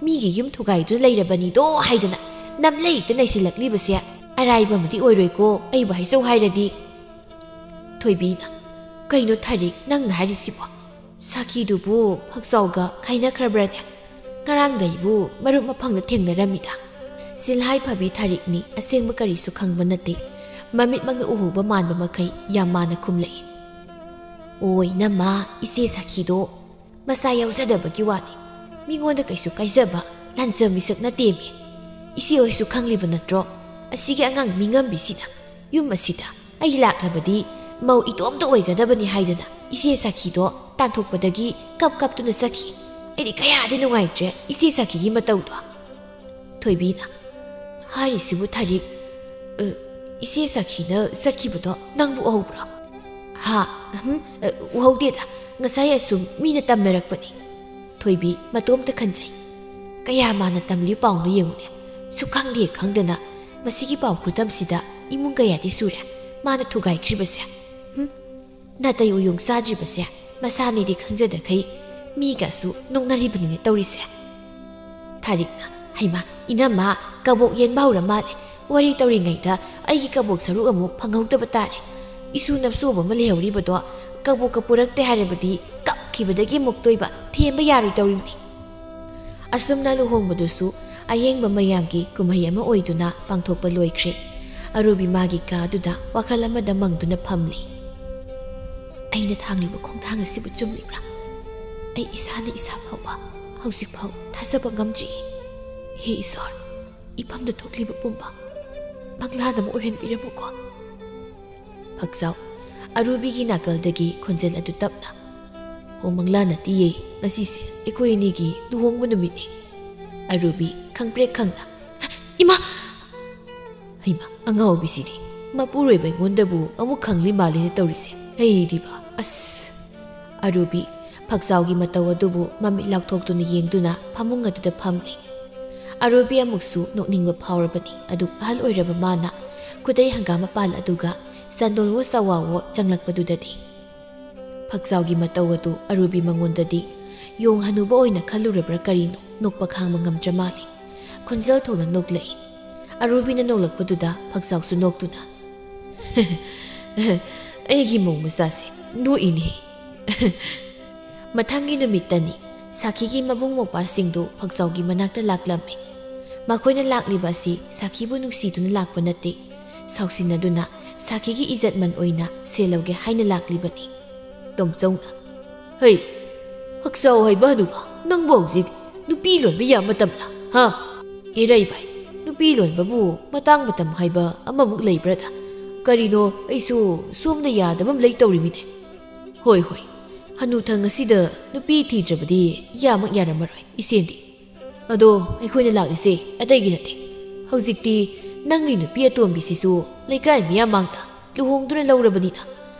ꯃꯤꯒꯤ ꯌꯨꯝ ꯊꯨꯒꯥꯏꯗꯨꯅ ꯂꯩꯔꯕꯅꯤꯗꯣ ꯍꯥꯏꯗꯅ ꯅꯝꯂꯩꯇ ꯅꯩꯁꯤꯜꯂꯛꯂꯤꯕꯁꯦ ꯑꯔꯥꯏꯕ ꯑꯃꯗꯤ ꯑꯣꯏꯔꯣꯏꯀꯣ, ꯑꯩꯕꯨ ꯍꯥꯏꯖꯧ ꯍꯥꯏꯔꯗꯤ꯫" ꯊꯣꯏꯕꯤꯅ, "ꯀꯩꯅꯣ ꯊꯥꯔꯤꯛ, ꯅꯪꯅ ꯍꯥꯏꯔꯤꯁꯤꯕꯣ? ꯁꯥꯈꯤꯗꯨꯕꯨ ꯐꯛꯆꯥꯎꯒ ꯈꯥꯏꯅꯈ꯭ꯔꯕ꯭ꯔꯅꯦ? ꯉꯔꯥꯡꯗꯩꯕꯨ ꯃꯔꯨꯞ ꯃꯄꯥꯡꯗ ꯊꯦꯡꯅꯔꯝꯃꯤꯗ꯫ ꯆꯤꯜꯍꯥꯏ ꯐꯕꯤ ꯊꯥꯔꯤꯛꯅꯤ, ꯑꯁꯦꯡꯕ ꯀꯔꯤꯁꯨ ꯈꯪꯕ ꯅꯠꯇꯦ꯫ ꯃꯃꯤꯠꯃꯛꯅ ꯎꯍꯧꯕ ꯃꯥꯟꯕ ꯃꯈꯩ ꯌꯥꯝ ꯃꯥꯟꯅ ꯈꯨꯝꯂꯛꯏ꯫" "ꯑꯣ ꯏꯅꯝꯃ, ꯏꯆꯦ ꯁꯥꯈꯤꯗꯣ ꯃꯆꯥ ꯌꯥꯎꯖꯗꯕꯒꯤ ꯋꯥꯅꯤ꯫ ꯃꯤꯉꯣꯟꯗ ꯀꯩꯁꯨ ꯀꯥꯏꯖꯕ ꯂꯥꯟꯖ ꯃꯤꯁꯛ ꯅꯠꯇꯦꯃꯤ꯫ ꯏꯆꯦ ꯍꯣꯏꯁꯨ ꯈꯪꯂꯤꯕ ꯅꯠꯇ꯭ꯔꯣ? ꯑꯁꯤꯒꯤ ꯑꯉꯥꯡ ꯃꯤꯉꯝꯕꯤꯁꯤꯅ ꯌꯨꯝ ꯑꯁꯤꯗ ꯑꯩ ꯂꯥꯛꯂꯕꯗꯤ ꯃꯧ ꯏꯇꯣꯝꯇ ꯑꯣꯏꯒꯗꯕꯅꯤ ꯍꯥꯏꯗꯅ ꯏꯆꯦ ꯁꯥꯈꯤꯗꯣ ꯇꯥꯟꯊꯣꯛꯄꯗꯒꯤ ꯀꯞ ꯀꯞꯇꯨꯅ ꯆꯠꯈꯤ꯫ ꯑꯩꯗꯤ ꯀꯌꯥꯗꯤ ꯅꯨꯡꯉꯥꯏꯇ꯭ꯔꯦ ꯏꯆꯦ ꯁꯥꯈꯤꯒꯤ ꯃꯇꯧꯗꯣ꯫" ꯊꯣꯏꯕꯤꯅ, "ꯍꯥꯏꯔꯤꯁꯤꯕꯨ ꯊꯥꯔꯤꯛ, ꯑ, ꯏꯆꯦ ꯁꯥꯈꯤꯅ ꯆꯠꯈꯤꯕꯗꯣ ꯅꯪꯕꯨ ꯎꯍꯧꯕ꯭ꯔꯣ?" "ꯍꯥ? ꯎꯝ, ꯑ, ꯎꯍꯧꯗꯦꯗ꯫ ꯉꯁꯥꯏ ꯑꯁꯨꯝ ꯃꯤꯅ ꯇꯝꯅꯔꯛꯄꯅꯤ꯫" ꯊꯣꯏꯕꯤ ꯃꯇꯣꯝꯇ ꯈꯟꯖꯩ꯫ ꯀꯌꯥ ꯃꯥꯅ ꯇꯝꯂꯤ ꯄꯥꯎꯅꯣ ꯌꯦꯡꯉꯨꯅꯦ꯫ ꯁꯨꯈꯪꯗꯦ ꯈꯪꯗꯅ ꯃꯁꯤꯒꯤ ꯄꯥꯎ ꯈꯨꯗꯝꯁꯤꯗ ꯏꯃꯨꯡ ꯀꯌꯥꯗꯤ ꯁꯨꯔꯦ ꯃꯥꯅ ꯊꯨꯒꯥꯏꯈ꯭ꯔꯤꯕꯁꯦ꯫ ꯍꯨꯝ? ꯅꯥꯇꯩ ꯎꯌꯣꯡ ꯆꯥꯗ꯭ꯔꯤꯕꯁꯦ ꯃꯁꯥꯅꯤꯗꯤ ꯈꯪꯖꯗꯈꯩ ꯃꯤꯒꯁꯨ ꯅꯣꯛꯅꯔꯤꯕꯅꯤꯅꯦ ꯇꯧꯔꯤꯁꯦ꯫ ꯊꯥꯔꯤꯛꯅ, "ꯍꯩꯃꯥ, ꯏꯅꯝꯃ, ꯀꯕꯣꯛ ꯌꯦꯟꯕ ꯍꯧꯔ ꯃꯥꯜꯂꯦ꯫ ꯋꯥꯔꯤ ꯇꯧꯔꯤꯉꯩꯗ ꯑꯩꯒꯤ ꯀꯕꯣꯛ ꯁꯔꯨꯛ ꯑꯃꯨꯛ ꯐꯪꯍꯧꯗꯕ ꯇꯥꯔꯦ꯫ ꯏꯁꯨ ꯅꯞꯁꯨ ꯑꯃ ꯂꯩꯍꯧꯔꯤꯕꯗꯣ ꯀꯕꯣꯛꯀ ꯄꯨꯔꯛꯇꯦ ꯍꯥꯏꯔꯕꯗꯤ ꯀꯞꯈꯤꯕꯗꯒꯤ ꯃꯨꯛꯇꯣꯏꯕ ꯊꯦꯝꯕ ꯌꯥꯔꯣꯏ ꯇꯧꯔꯤꯕꯅꯤ꯫" ꯑꯁꯨꯝꯅ ꯂꯨꯍꯣꯡꯕꯗꯨꯁꯨ ꯑꯌꯦꯡꯕ ꯃꯌꯥꯝꯒꯤ ꯀꯨꯝꯍꯩ ꯑꯃ ꯑꯣꯏꯗꯨꯅ ꯄꯥꯡꯊꯣꯛꯄ ꯂꯣꯏꯈ꯭ꯔꯦ꯫ ꯑꯔꯨꯕꯤ ꯃꯥꯒꯤ ꯀꯥꯗꯨꯗ ꯋꯥꯈꯜ ꯑꯃꯗ ꯃꯪꯗꯨꯅ ꯐꯝꯂꯤ꯫ ꯑꯩꯅ ꯊꯥꯡꯂꯤꯕ ꯈꯣꯡꯊꯥꯡ ꯑꯁꯤꯕꯨ ꯆꯨꯝꯂꯤꯕ꯭ꯔꯥ? ꯑꯩ ꯏꯁꯥꯅ ꯏꯁꯥ ꯐꯥꯎꯕ ꯍꯧꯖꯤꯛꯐꯥꯎ ꯊꯥꯖꯕ ꯉꯝꯗ꯭ꯔꯤ꯫ ꯍꯦ ꯏꯁꯣꯔ, ꯏꯐꯝꯗ ꯊꯣꯛꯂꯤꯕ ꯄꯨꯝꯕ ꯃꯪꯂꯥꯟ ꯑꯃ ꯑꯣꯏꯍꯟꯕꯤꯔꯝꯃꯨꯀꯣ꯫ ꯐꯛꯆꯥꯎ ꯑꯔꯨꯕꯤꯒꯤ ꯅꯥꯀꯜꯗꯒꯤ ꯈꯣꯟꯖꯦꯜ ꯑꯗꯨ ꯇꯞꯅ, "ꯍꯣ, ꯃꯪꯂꯥꯟ ꯅꯠꯇꯤꯌꯦ, ꯉꯁꯤꯁꯦ ꯑꯩꯈꯣꯏ ꯑꯅꯤꯒꯤ ꯂꯨꯍꯣꯡꯕ ꯅꯨꯃꯤꯠꯅꯤ꯫" ꯑꯔꯨꯕꯤ ꯈꯪꯄ꯭ꯔꯦꯛ ꯈꯪꯅ, "ꯏꯃꯥ!" ꯍꯩꯃꯥ, ꯑꯉꯥꯎꯕꯤꯁꯤꯗꯤ ꯃꯄꯨꯔꯣꯏꯕ ꯑꯩꯉꯣꯟꯗꯕꯨ ꯑꯃꯨꯛ ꯈꯪꯂꯤ ꯃꯥꯜꯂꯤꯅꯦ ꯇꯧꯔꯤꯁꯦ꯫ ꯑꯩꯗꯤꯕ, ꯑꯁ! ꯑꯔꯨꯕꯤ ꯐꯛꯆꯥꯎꯒꯤ ꯃꯇꯧ ꯑꯗꯨꯕꯨ ꯃꯃꯤꯠ ꯂꯥꯎꯊꯣꯛꯇꯨꯅ ꯌꯦꯡꯗꯨꯅ ꯐꯃꯨꯡ ꯑꯗꯨꯗ ꯐꯝꯂꯤ꯫ ꯑꯔꯨꯕꯤ ꯑꯃꯨꯛꯁꯨ ꯅꯣꯛꯅꯤꯡꯕ ꯐꯥꯎꯔꯕꯅꯤ꯫ ꯑꯗꯨ ꯑꯍꯜ ꯑꯣꯏꯔꯕ ꯃꯥꯅ ꯈꯨꯗꯩ ꯍꯪꯒꯥꯝ ꯃꯄꯥꯜ ꯑꯗꯨꯒ ꯆꯟꯗꯣꯜꯋꯣ ꯆꯋꯥꯋꯣ ꯆꯪꯂꯛꯄꯗꯨꯗꯗꯤ꯫ ꯐꯛꯆꯥꯎꯒꯤ ꯃꯇꯧ ꯑꯗꯨ ꯑꯔꯨꯕꯤ ꯃꯉꯣꯟꯗꯗꯤ ꯌꯣꯡ ꯍꯅꯨꯕ ꯑꯣꯏꯅ ꯈꯜꯂꯨꯔꯕ꯭ꯔꯥ ꯀꯔꯤꯅꯣ, ꯅꯣꯛꯄ ꯈꯥꯡꯕ ꯉꯝꯗ꯭ꯔ ꯃꯥꯜꯂꯤ꯫ ꯈꯣꯟꯖꯦꯜ ꯊꯣꯛꯅ ꯅꯣꯛꯂꯛꯏ꯫ ꯑꯔꯨꯕꯤꯅ ꯅꯣꯛꯂꯛꯄꯗꯨꯗ ꯐꯛꯆꯥꯎꯁꯨ ꯅꯣꯛꯇꯨꯅ, "ꯑꯩꯒꯤ ꯃꯧ ꯃꯆꯥꯁꯦ ꯅꯣꯛꯏꯅꯦ꯫" ꯃꯊꯪꯒꯤ ꯅꯨꯃꯤꯠꯇꯅꯤ꯫ ꯁꯥꯈꯤꯒꯤ ꯃꯕꯨꯡ ꯃꯧꯄ꯭ꯋꯥꯁꯤꯡꯗꯨ ꯐꯛꯆꯥꯎꯒꯤ ꯃꯅꯥꯛꯇ ꯂꯥꯛꯂꯝꯃꯤ꯫ ꯃꯈꯣꯏꯅ ꯂꯥꯛꯂꯤꯕ ꯑꯁꯤ ꯁꯥꯈꯤꯕꯨ ꯅꯨꯡꯁꯤꯗꯨꯅ ꯂꯥꯛꯄ ꯅꯠꯇꯦ꯫ ꯁꯥꯎꯁꯤꯟꯅꯗꯨꯅ ꯁꯥꯈꯤꯒꯤ ꯏꯖꯠꯃꯟ ꯑꯣꯏꯅ ꯁꯦꯜ ꯂꯧꯒꯦ ꯍꯥꯏꯅ ꯂꯥꯛꯂꯤꯕꯅꯤ꯫ ꯇꯣꯝꯆꯧꯅ, "ꯍꯩ, ꯐꯛꯆꯥꯎ ꯍꯥꯏꯕ ꯍꯅꯨꯕ, ꯅꯪꯕꯨ ꯍꯧꯖꯤꯛ ꯅꯨꯄꯤ ꯂꯣꯟꯕ ꯌꯥꯕ ꯃꯇꯝꯂ? ꯍꯥ? ꯍꯦꯔꯥ ꯏꯕꯥꯏ, ꯅꯨꯄꯤ ꯂꯣꯟꯕꯕꯨ ꯃꯇꯥꯡ ꯃꯇꯝ ꯍꯥꯏꯕ ꯑꯃꯃꯨꯛ ꯂꯩꯕ꯭ꯔꯥꯗ? ꯀꯔꯤꯅꯣ, ꯑꯩꯁꯨ ꯁꯣꯝꯗ ꯌꯥꯗꯕ ꯑꯃ ꯂꯩ ꯇꯧꯔꯤꯃꯤꯅꯦ꯫" "ꯍꯣꯏ, ꯍꯣꯏ, ꯍꯅꯨꯊꯪ ꯑꯁꯤꯗ ꯅꯨꯄꯤ ꯊꯤꯗ꯭ꯔꯕꯗꯤ ꯌꯥꯃꯛ ꯌꯥꯔꯝꯃꯔꯣꯏ, ꯏꯆꯦꯗꯤ꯫ ꯑꯗꯣ ꯑꯩꯈꯣꯏꯅ ꯂꯥꯛꯂꯤꯁꯦ ꯑꯇꯩꯒꯤ ꯅꯠꯇꯦ꯫ ꯍꯧꯖꯤꯛꯇꯤ ꯅꯪꯒꯤ ꯅꯨꯄꯤ ꯑꯇꯣꯝꯕꯤꯁꯤꯁꯨ ꯂꯩꯀꯥꯏ ꯃꯤꯌꯥꯝ ꯃꯥꯡꯗ ꯂꯨꯍꯣꯡꯗꯨꯅ ꯂꯧꯔꯕꯅꯤꯅ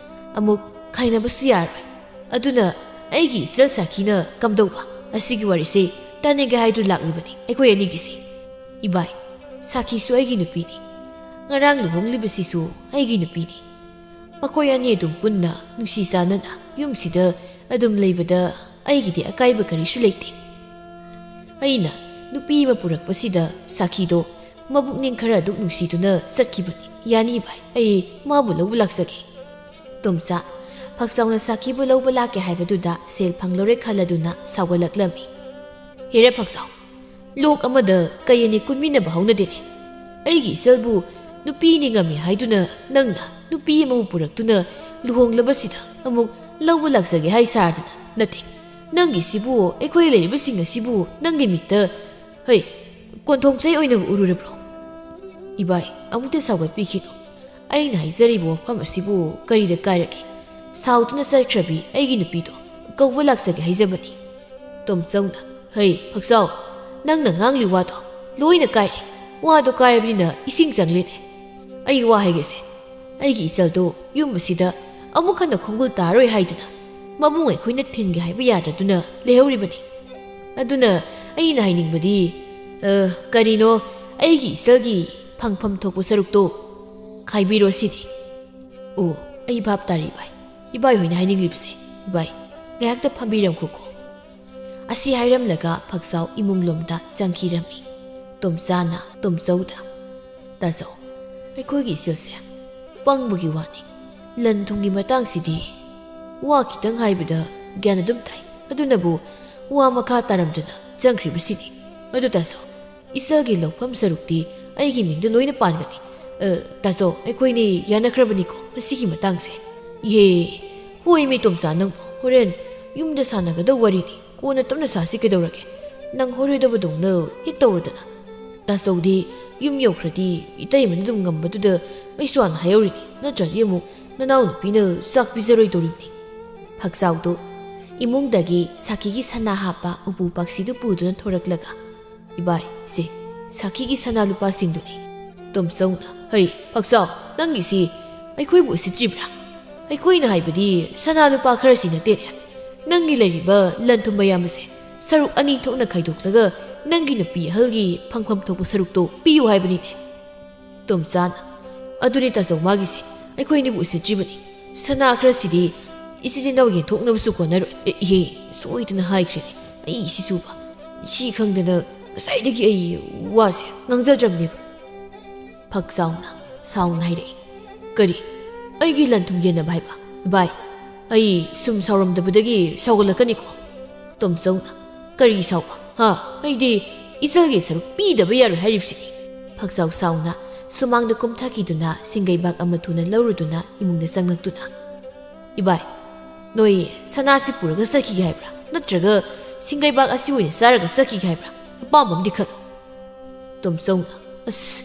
ꯑꯃꯨꯛ ꯈꯥꯏꯅꯕꯁꯨ ꯌꯥꯔꯣꯏ꯫ ꯑꯗꯨꯅ ꯑꯩꯒꯤ ꯏꯆꯜ ꯁꯥꯈꯤꯅ ꯀꯝꯗꯧꯕ? ꯑꯁꯤꯒꯤ ꯋꯥꯔꯤꯁꯦ ꯇꯥꯟꯅꯒꯦ ꯍꯥꯏꯗꯨꯅ ꯂꯥꯛꯂꯤꯕꯅꯤ ꯑꯩꯈꯣꯏ ꯑꯅꯤꯒꯤꯁꯦ꯫ ꯏꯕꯥꯏ, ꯁꯥꯈꯤꯁꯨ ꯑꯩꯒꯤ ꯅꯨꯄꯤꯅꯤ, ꯉꯔꯥꯡ ꯂꯨꯍꯣꯡꯂꯤꯕꯁꯤꯁꯨ ꯑꯩꯒꯤ ꯅꯨꯄꯤꯅꯤ꯫ ꯃꯈꯣꯏ ꯑꯅꯤ ꯑꯗꯨꯝ ꯄꯨꯟꯅ ꯅꯨꯡꯁꯤ ꯆꯥꯟꯅꯅ ꯌꯨꯝꯁꯤꯗ ꯑꯗꯨꯝ ꯂꯩꯕꯗ ꯑꯩꯒꯤꯗꯤ ꯑꯀꯥꯏꯕ ꯀꯔꯤꯁꯨ ꯂꯩꯇꯦ꯫ ꯑꯩꯅ ꯅꯨꯄꯤ ꯑꯃ ꯄꯨꯔꯛꯄꯁꯤꯗ ꯁꯥꯈꯤꯗꯣ ꯃꯕꯨꯛꯅꯤꯡ ꯈꯔ ꯑꯗꯨꯛ ꯅꯨꯡꯁꯤꯗꯨꯅ ꯆꯠꯈꯤꯕꯅꯤ꯫ ꯌꯥꯅꯤ ꯚꯥꯏ, ꯑꯩ ꯃꯥꯕꯨ ꯂꯧꯕ ꯂꯥꯛꯆꯒꯦ꯫" ꯇꯣꯝꯆꯥ ꯐꯛꯆꯥꯎꯅ ꯁꯥꯈꯤꯕꯨ ꯂꯧꯕ ꯂꯥꯛꯀꯦ ꯍꯥꯏꯕꯗꯨꯗ ꯁꯦꯜ ꯐꯪꯂꯔꯣꯏ ꯈꯜꯂꯗꯨꯅ ꯁꯥꯎꯒꯠꯂꯛꯂꯝꯃꯤ꯫ "ꯍꯦꯔꯦ ꯐꯛꯆꯥꯎ, ꯂꯣꯛ ꯑꯃꯗ ꯀꯩ ꯑꯅꯤ ꯀꯨꯟꯃꯤꯟꯅꯕ ꯍꯧꯅꯗꯦꯅꯦ꯫ ꯑꯩꯒꯤ ꯏꯆꯜꯕꯨ ꯅꯨꯄꯤꯅꯤ ꯉꯝꯃꯤ ꯍꯥꯏꯗꯨꯅ ꯅꯪꯅ ꯅꯨꯄꯤ ꯑꯃꯕꯨ ꯄꯨꯔꯛꯇꯨꯅ ꯂꯨꯍꯣꯡꯂꯕꯁꯤꯗ ꯑꯃꯨꯛ ꯂꯧꯕ ꯂꯥꯛꯆꯒꯦ ꯍꯥꯏ ꯁꯥꯔꯗꯅ꯫ ꯅꯠꯇꯦ, ꯅꯪꯒꯤꯁꯤꯕꯨ ꯑꯩꯈꯣꯏ ꯂꯩꯔꯤꯕꯁꯤꯡ ꯑꯁꯤꯕꯨ ꯅꯪꯒꯤ ꯃꯤꯠꯇ, ꯍꯩ, ꯀꯣꯟꯊꯣꯡ ꯆꯩ ꯑꯣꯏꯅ ꯎꯔꯨꯔꯕ꯭ꯔꯣ? ꯏꯕꯥꯏ, ꯑꯃꯨꯛꯇ ꯁꯥꯎꯒꯠꯄꯤꯈꯤꯅꯨ꯫ ꯑꯩꯅ ꯍꯥꯏꯖꯔꯤꯕ ꯋꯥꯐꯝ ꯑꯁꯤꯕꯨ ꯀꯔꯤꯗ ꯀꯥꯏꯔꯒꯦ? ꯁꯥꯎꯗꯨꯅ ꯆꯠꯈ꯭ꯔꯕꯤ ꯑꯩꯒꯤ ꯅꯨꯄꯤꯗꯣ ꯀꯧꯕ ꯂꯥꯛꯆꯒꯦ ꯍꯥꯏꯖꯕꯅꯤ꯫ ꯇꯣꯝꯆꯧꯅ, ꯍꯩ, ꯐꯛꯆꯥꯎ, ꯅꯪꯅ ꯉꯥꯡꯂꯤ ꯋꯥꯗꯣ ꯂꯣꯏꯅ ꯀꯥꯏꯔꯦ꯫ ꯋꯥꯗꯣ ꯀꯥꯏꯔꯕꯅꯤꯅ ꯏꯁꯤꯡ ꯆꯪꯂꯦꯅꯦ꯫ ꯑꯩ ꯋꯥ ꯍꯥꯏꯒꯦꯁꯦ, ꯑꯩꯒꯤ ꯏꯆꯜꯗꯣ ꯌꯨꯝ ꯑꯁꯤꯗ ꯑꯃꯨꯛ ꯍꯟꯅ ꯈꯣꯡꯒꯨꯜ ꯇꯥꯔꯣꯏ ꯍꯥꯏꯗꯅ ꯃꯕꯨꯡ ꯑꯩꯈꯣꯏꯅ ꯊꯤꯡꯒꯦ ꯍꯥꯏꯕ ꯌꯥꯗ꯭ꯔꯗꯨꯅ ꯂꯩꯍꯧꯔꯤꯕꯅꯤ꯫ ꯑꯗꯨꯅ ꯑꯩꯅ ꯍꯥꯏꯅꯤꯡꯕꯗꯤ, ꯑ, ꯀꯔꯤꯅꯣ, ꯑꯩꯒꯤ ꯏꯆꯜꯒꯤ ꯐꯪꯐꯝ ꯊꯣꯛꯄ ꯁꯔꯨꯛꯇꯣ ꯈꯥꯏꯕꯤꯔꯣ ꯁꯤꯅꯤ꯫ ꯑꯣ, ꯑꯩ ꯚꯥꯞ ꯇꯥꯔꯦ ꯏꯕꯥꯏ꯫ ꯏꯕꯥꯏ ꯍꯣꯏꯅ ꯍꯥꯏꯅꯤꯡꯂꯤꯕꯁꯦ꯫ ꯏꯕꯥꯏ, ꯉꯥꯏꯍꯥꯛꯇ ꯐꯝꯕꯤꯔꯝꯈꯣꯀꯣ꯫ ꯑꯁꯤ ꯍꯥꯏꯔꯝꯂꯒ ꯐꯛꯆꯥꯎ ꯏꯃꯨꯡꯂꯣꯝꯗ ꯆꯪꯈꯤꯔꯝꯃꯤ꯫ ꯇꯣꯝꯆꯥꯅ ꯇꯣꯝꯆꯧꯗ, ꯇꯥꯆꯧ, ꯑꯩꯈꯣꯏꯒꯤ ꯏꯆꯜꯁꯦ ꯄꯪꯕꯒꯤ ꯋꯥꯅꯤ꯫ ꯂꯟ ꯊꯨꯝꯒꯤ ꯃꯇꯥꯡꯁꯤꯗꯤ ꯋꯥ ꯈꯤꯇꯪ ꯍꯥꯏꯕꯗ ꯒ꯭ꯌꯥꯟ ꯑꯗꯨꯝ ꯇꯥꯏ꯫ ꯑꯗꯨꯅꯕꯨ ꯋꯥ ꯃꯈꯥ ꯇꯥꯔꯝꯗꯅ ꯆꯪꯈ꯭ꯔꯤꯕꯁꯤꯅꯤ꯫ ꯑꯗꯨ ꯇꯥꯆꯧ, ꯏꯆꯜꯒꯤ ꯂꯧꯐꯝ ꯁꯔꯨꯛꯇꯤ ꯑꯩꯒꯤ ꯃꯤꯡꯗ ꯂꯣꯏꯅ ꯄꯥꯟꯒꯅꯤ꯫ ꯑ, ꯇꯥꯆꯧ, ꯑꯩꯈꯣꯏꯅꯤ ꯌꯥꯅꯈ꯭ꯔꯕꯅꯤꯀꯣ ꯃꯁꯤꯒꯤ ꯃꯇꯥꯡꯁꯦ? ꯏꯍꯦ, ꯍꯣꯏ ꯃꯤ ꯇꯣꯝꯆꯥ, ꯅꯪꯕꯨ ꯍꯣꯔꯦꯟ ꯌꯨꯝꯗ ꯁꯥꯟꯅꯒꯗꯧ ꯋꯥꯔꯤꯅꯤ꯫ ꯀꯣꯟꯅ ꯇꯞꯅ ꯁꯥꯁꯤ ꯀꯩꯗꯧꯔꯒꯦ? ꯅꯪ ꯍꯣꯔꯣꯏꯗꯕꯗꯧꯅ ꯍꯦꯛ ꯇꯧꯔꯗꯅ꯫ ꯇꯥꯆꯧꯗꯤ ꯌꯨꯝ ꯌꯧꯈ꯭ꯔꯗꯤ ꯏꯇꯩꯃꯅ ꯑꯗꯨꯝ ꯉꯝꯕꯗꯨꯗ ꯑꯩꯁꯨ ꯍꯥꯟꯅ ꯍꯥꯏꯍꯧꯔꯤꯅꯤ꯫ ꯅꯠꯇ꯭ꯔꯗꯤ ꯑꯃꯨꯛ ꯅꯅꯥꯎꯅꯨꯄꯤꯅ ꯆꯥꯛ ꯄꯤꯖꯔꯣꯏꯗꯧꯔꯤꯕꯅꯤ꯫ ꯐꯛꯆꯥꯎꯗꯨ ꯏꯃꯨꯡꯗꯒꯤ ꯁꯥꯈꯤꯒꯤ ꯁꯅꯥ ꯍꯥꯞꯄ ꯎꯄꯨ ꯄꯥꯛꯁꯤꯗꯨ ꯄꯨꯗꯨꯅ ꯊꯣꯔꯛꯂꯒ, ꯏꯕꯥꯏ, ꯁꯦ, ꯁꯥꯈꯤꯒꯤ ꯁꯅꯥ ꯂꯨꯄꯥꯁꯤꯡꯗꯨꯅꯤ꯫ ꯇꯣꯝꯆꯧꯅ, ꯍꯩ, ꯐꯛꯆꯥꯎ, ꯅꯪꯒꯤꯁꯤ ꯑꯩꯈꯣꯏꯕꯨ ꯎꯁꯤꯠꯇ꯭ꯔꯤꯕ꯭ꯔꯥ? ꯑꯩꯈꯣꯏꯅ ꯍꯥꯏꯕꯗꯤ ꯁꯅꯥ ꯂꯨꯄꯥ ꯈꯔꯁꯤ ꯅꯠꯇꯦꯅꯦ꯫ ꯅꯪꯒꯤ ꯂꯩꯔꯤꯕ ꯂꯟ ꯊꯨꯝ ꯃꯌꯥꯝ ꯑꯁꯦ ꯁꯔꯨꯛ ꯑꯅꯤ ꯊꯣꯛꯅ ꯈꯥꯏꯗꯣꯛꯂꯒ ꯅꯪꯒꯤ ꯅꯨꯄꯤ ꯑꯍꯜꯒꯤ ꯐꯪꯐꯝ ꯊꯣꯛꯄ ꯁꯔꯨꯛꯇꯣ ꯄꯤꯌꯨ ꯍꯥꯏꯕꯅꯤꯅꯦ꯫ ꯇꯣꯝꯆꯥꯅ, ꯑꯗꯨꯅꯤ ꯇꯥꯆꯧ ꯃꯥꯒꯤꯁꯦ, ꯑꯩꯈꯣꯏ ꯑꯅꯤꯕꯨ ꯎꯁꯤꯠꯇ꯭ꯔꯤꯕꯅꯤ꯫ ꯁꯅꯥ ꯈꯔꯁꯤꯗꯤ ꯏꯆꯤꯜ ꯏꯅꯥꯎ ꯌꯦꯟꯊꯣꯛꯅꯕꯁꯨ ꯀꯣꯟꯅꯔꯣꯏ꯫ ꯑꯦ, ꯏꯍꯦ, ꯁꯣꯏꯗꯅ ꯍꯥꯏꯈ꯭ꯔꯦꯅꯦ꯫ ꯑꯩ ꯁꯤꯁꯨꯕ, ꯁꯤ ꯈꯪꯗꯅ ꯉꯁꯥꯏꯗꯒꯤ ꯑꯩ ꯋꯥꯁꯦ ꯉꯥꯡꯖꯗ꯭ꯔꯕꯅꯦꯕ꯫ ꯐꯛꯆꯥꯎꯅ ꯁꯥꯎꯅ ꯍꯥꯏꯔꯛꯏ, ꯀꯔꯤ? ꯑꯩꯒꯤ ꯂꯟ ꯊꯨꯝ ꯌꯦꯟꯅꯕ ꯍꯥꯏꯕ? ꯚꯥꯏ, ꯑꯩ ꯁꯨꯝ ꯁꯥꯎꯔꯝꯗꯕꯗꯒꯤ ꯁꯥꯎꯒꯠꯂꯛꯀꯅꯤꯀꯣ꯫ ꯇꯣꯝꯆꯧꯅ, ꯀꯔꯤ ꯁꯥꯎꯕ? ꯍꯥ? ꯑꯩꯗꯤ ꯏꯆꯜꯒꯤ ꯁꯔꯨꯛ ꯄꯤꯗꯕ ꯌꯥꯔꯣꯏ ꯍꯥꯏꯔꯤꯕꯁꯤꯅꯤ꯫ ꯐꯛꯆꯥꯎ ꯁꯥꯎꯅ ꯁꯨꯃꯥꯡꯗ ꯀꯨꯝꯊꯈꯤꯗꯨꯅ ꯁꯤꯡꯒꯩꯕꯥꯛ ꯑꯃ ꯊꯨꯅ ꯂꯧꯔꯨꯗꯨꯅ ꯏꯃꯨꯡꯗ ꯆꯪꯂꯛꯇꯨꯅ, "ꯏꯕꯥꯏ, ꯅꯣꯏ ꯁꯅꯥꯁꯤ ꯄꯨꯔꯒ ꯆꯠꯈꯤꯒꯦ ꯍꯥꯏꯕ꯭ꯔꯥ? ꯅꯠꯇ꯭ꯔꯒ ꯁꯤꯡꯒꯩꯕꯥꯛ ꯑꯁꯤ ꯑꯣꯏꯅ ꯆꯥꯔꯒ ꯆꯠꯈꯤꯒꯦ ꯍꯥꯏꯕ꯭ꯔꯥ? ꯑꯄꯥꯝꯕ ꯑꯃꯗꯤ ꯈꯜꯂꯣ꯫" ꯇꯣꯝꯆꯧꯅ, "ꯑꯁ,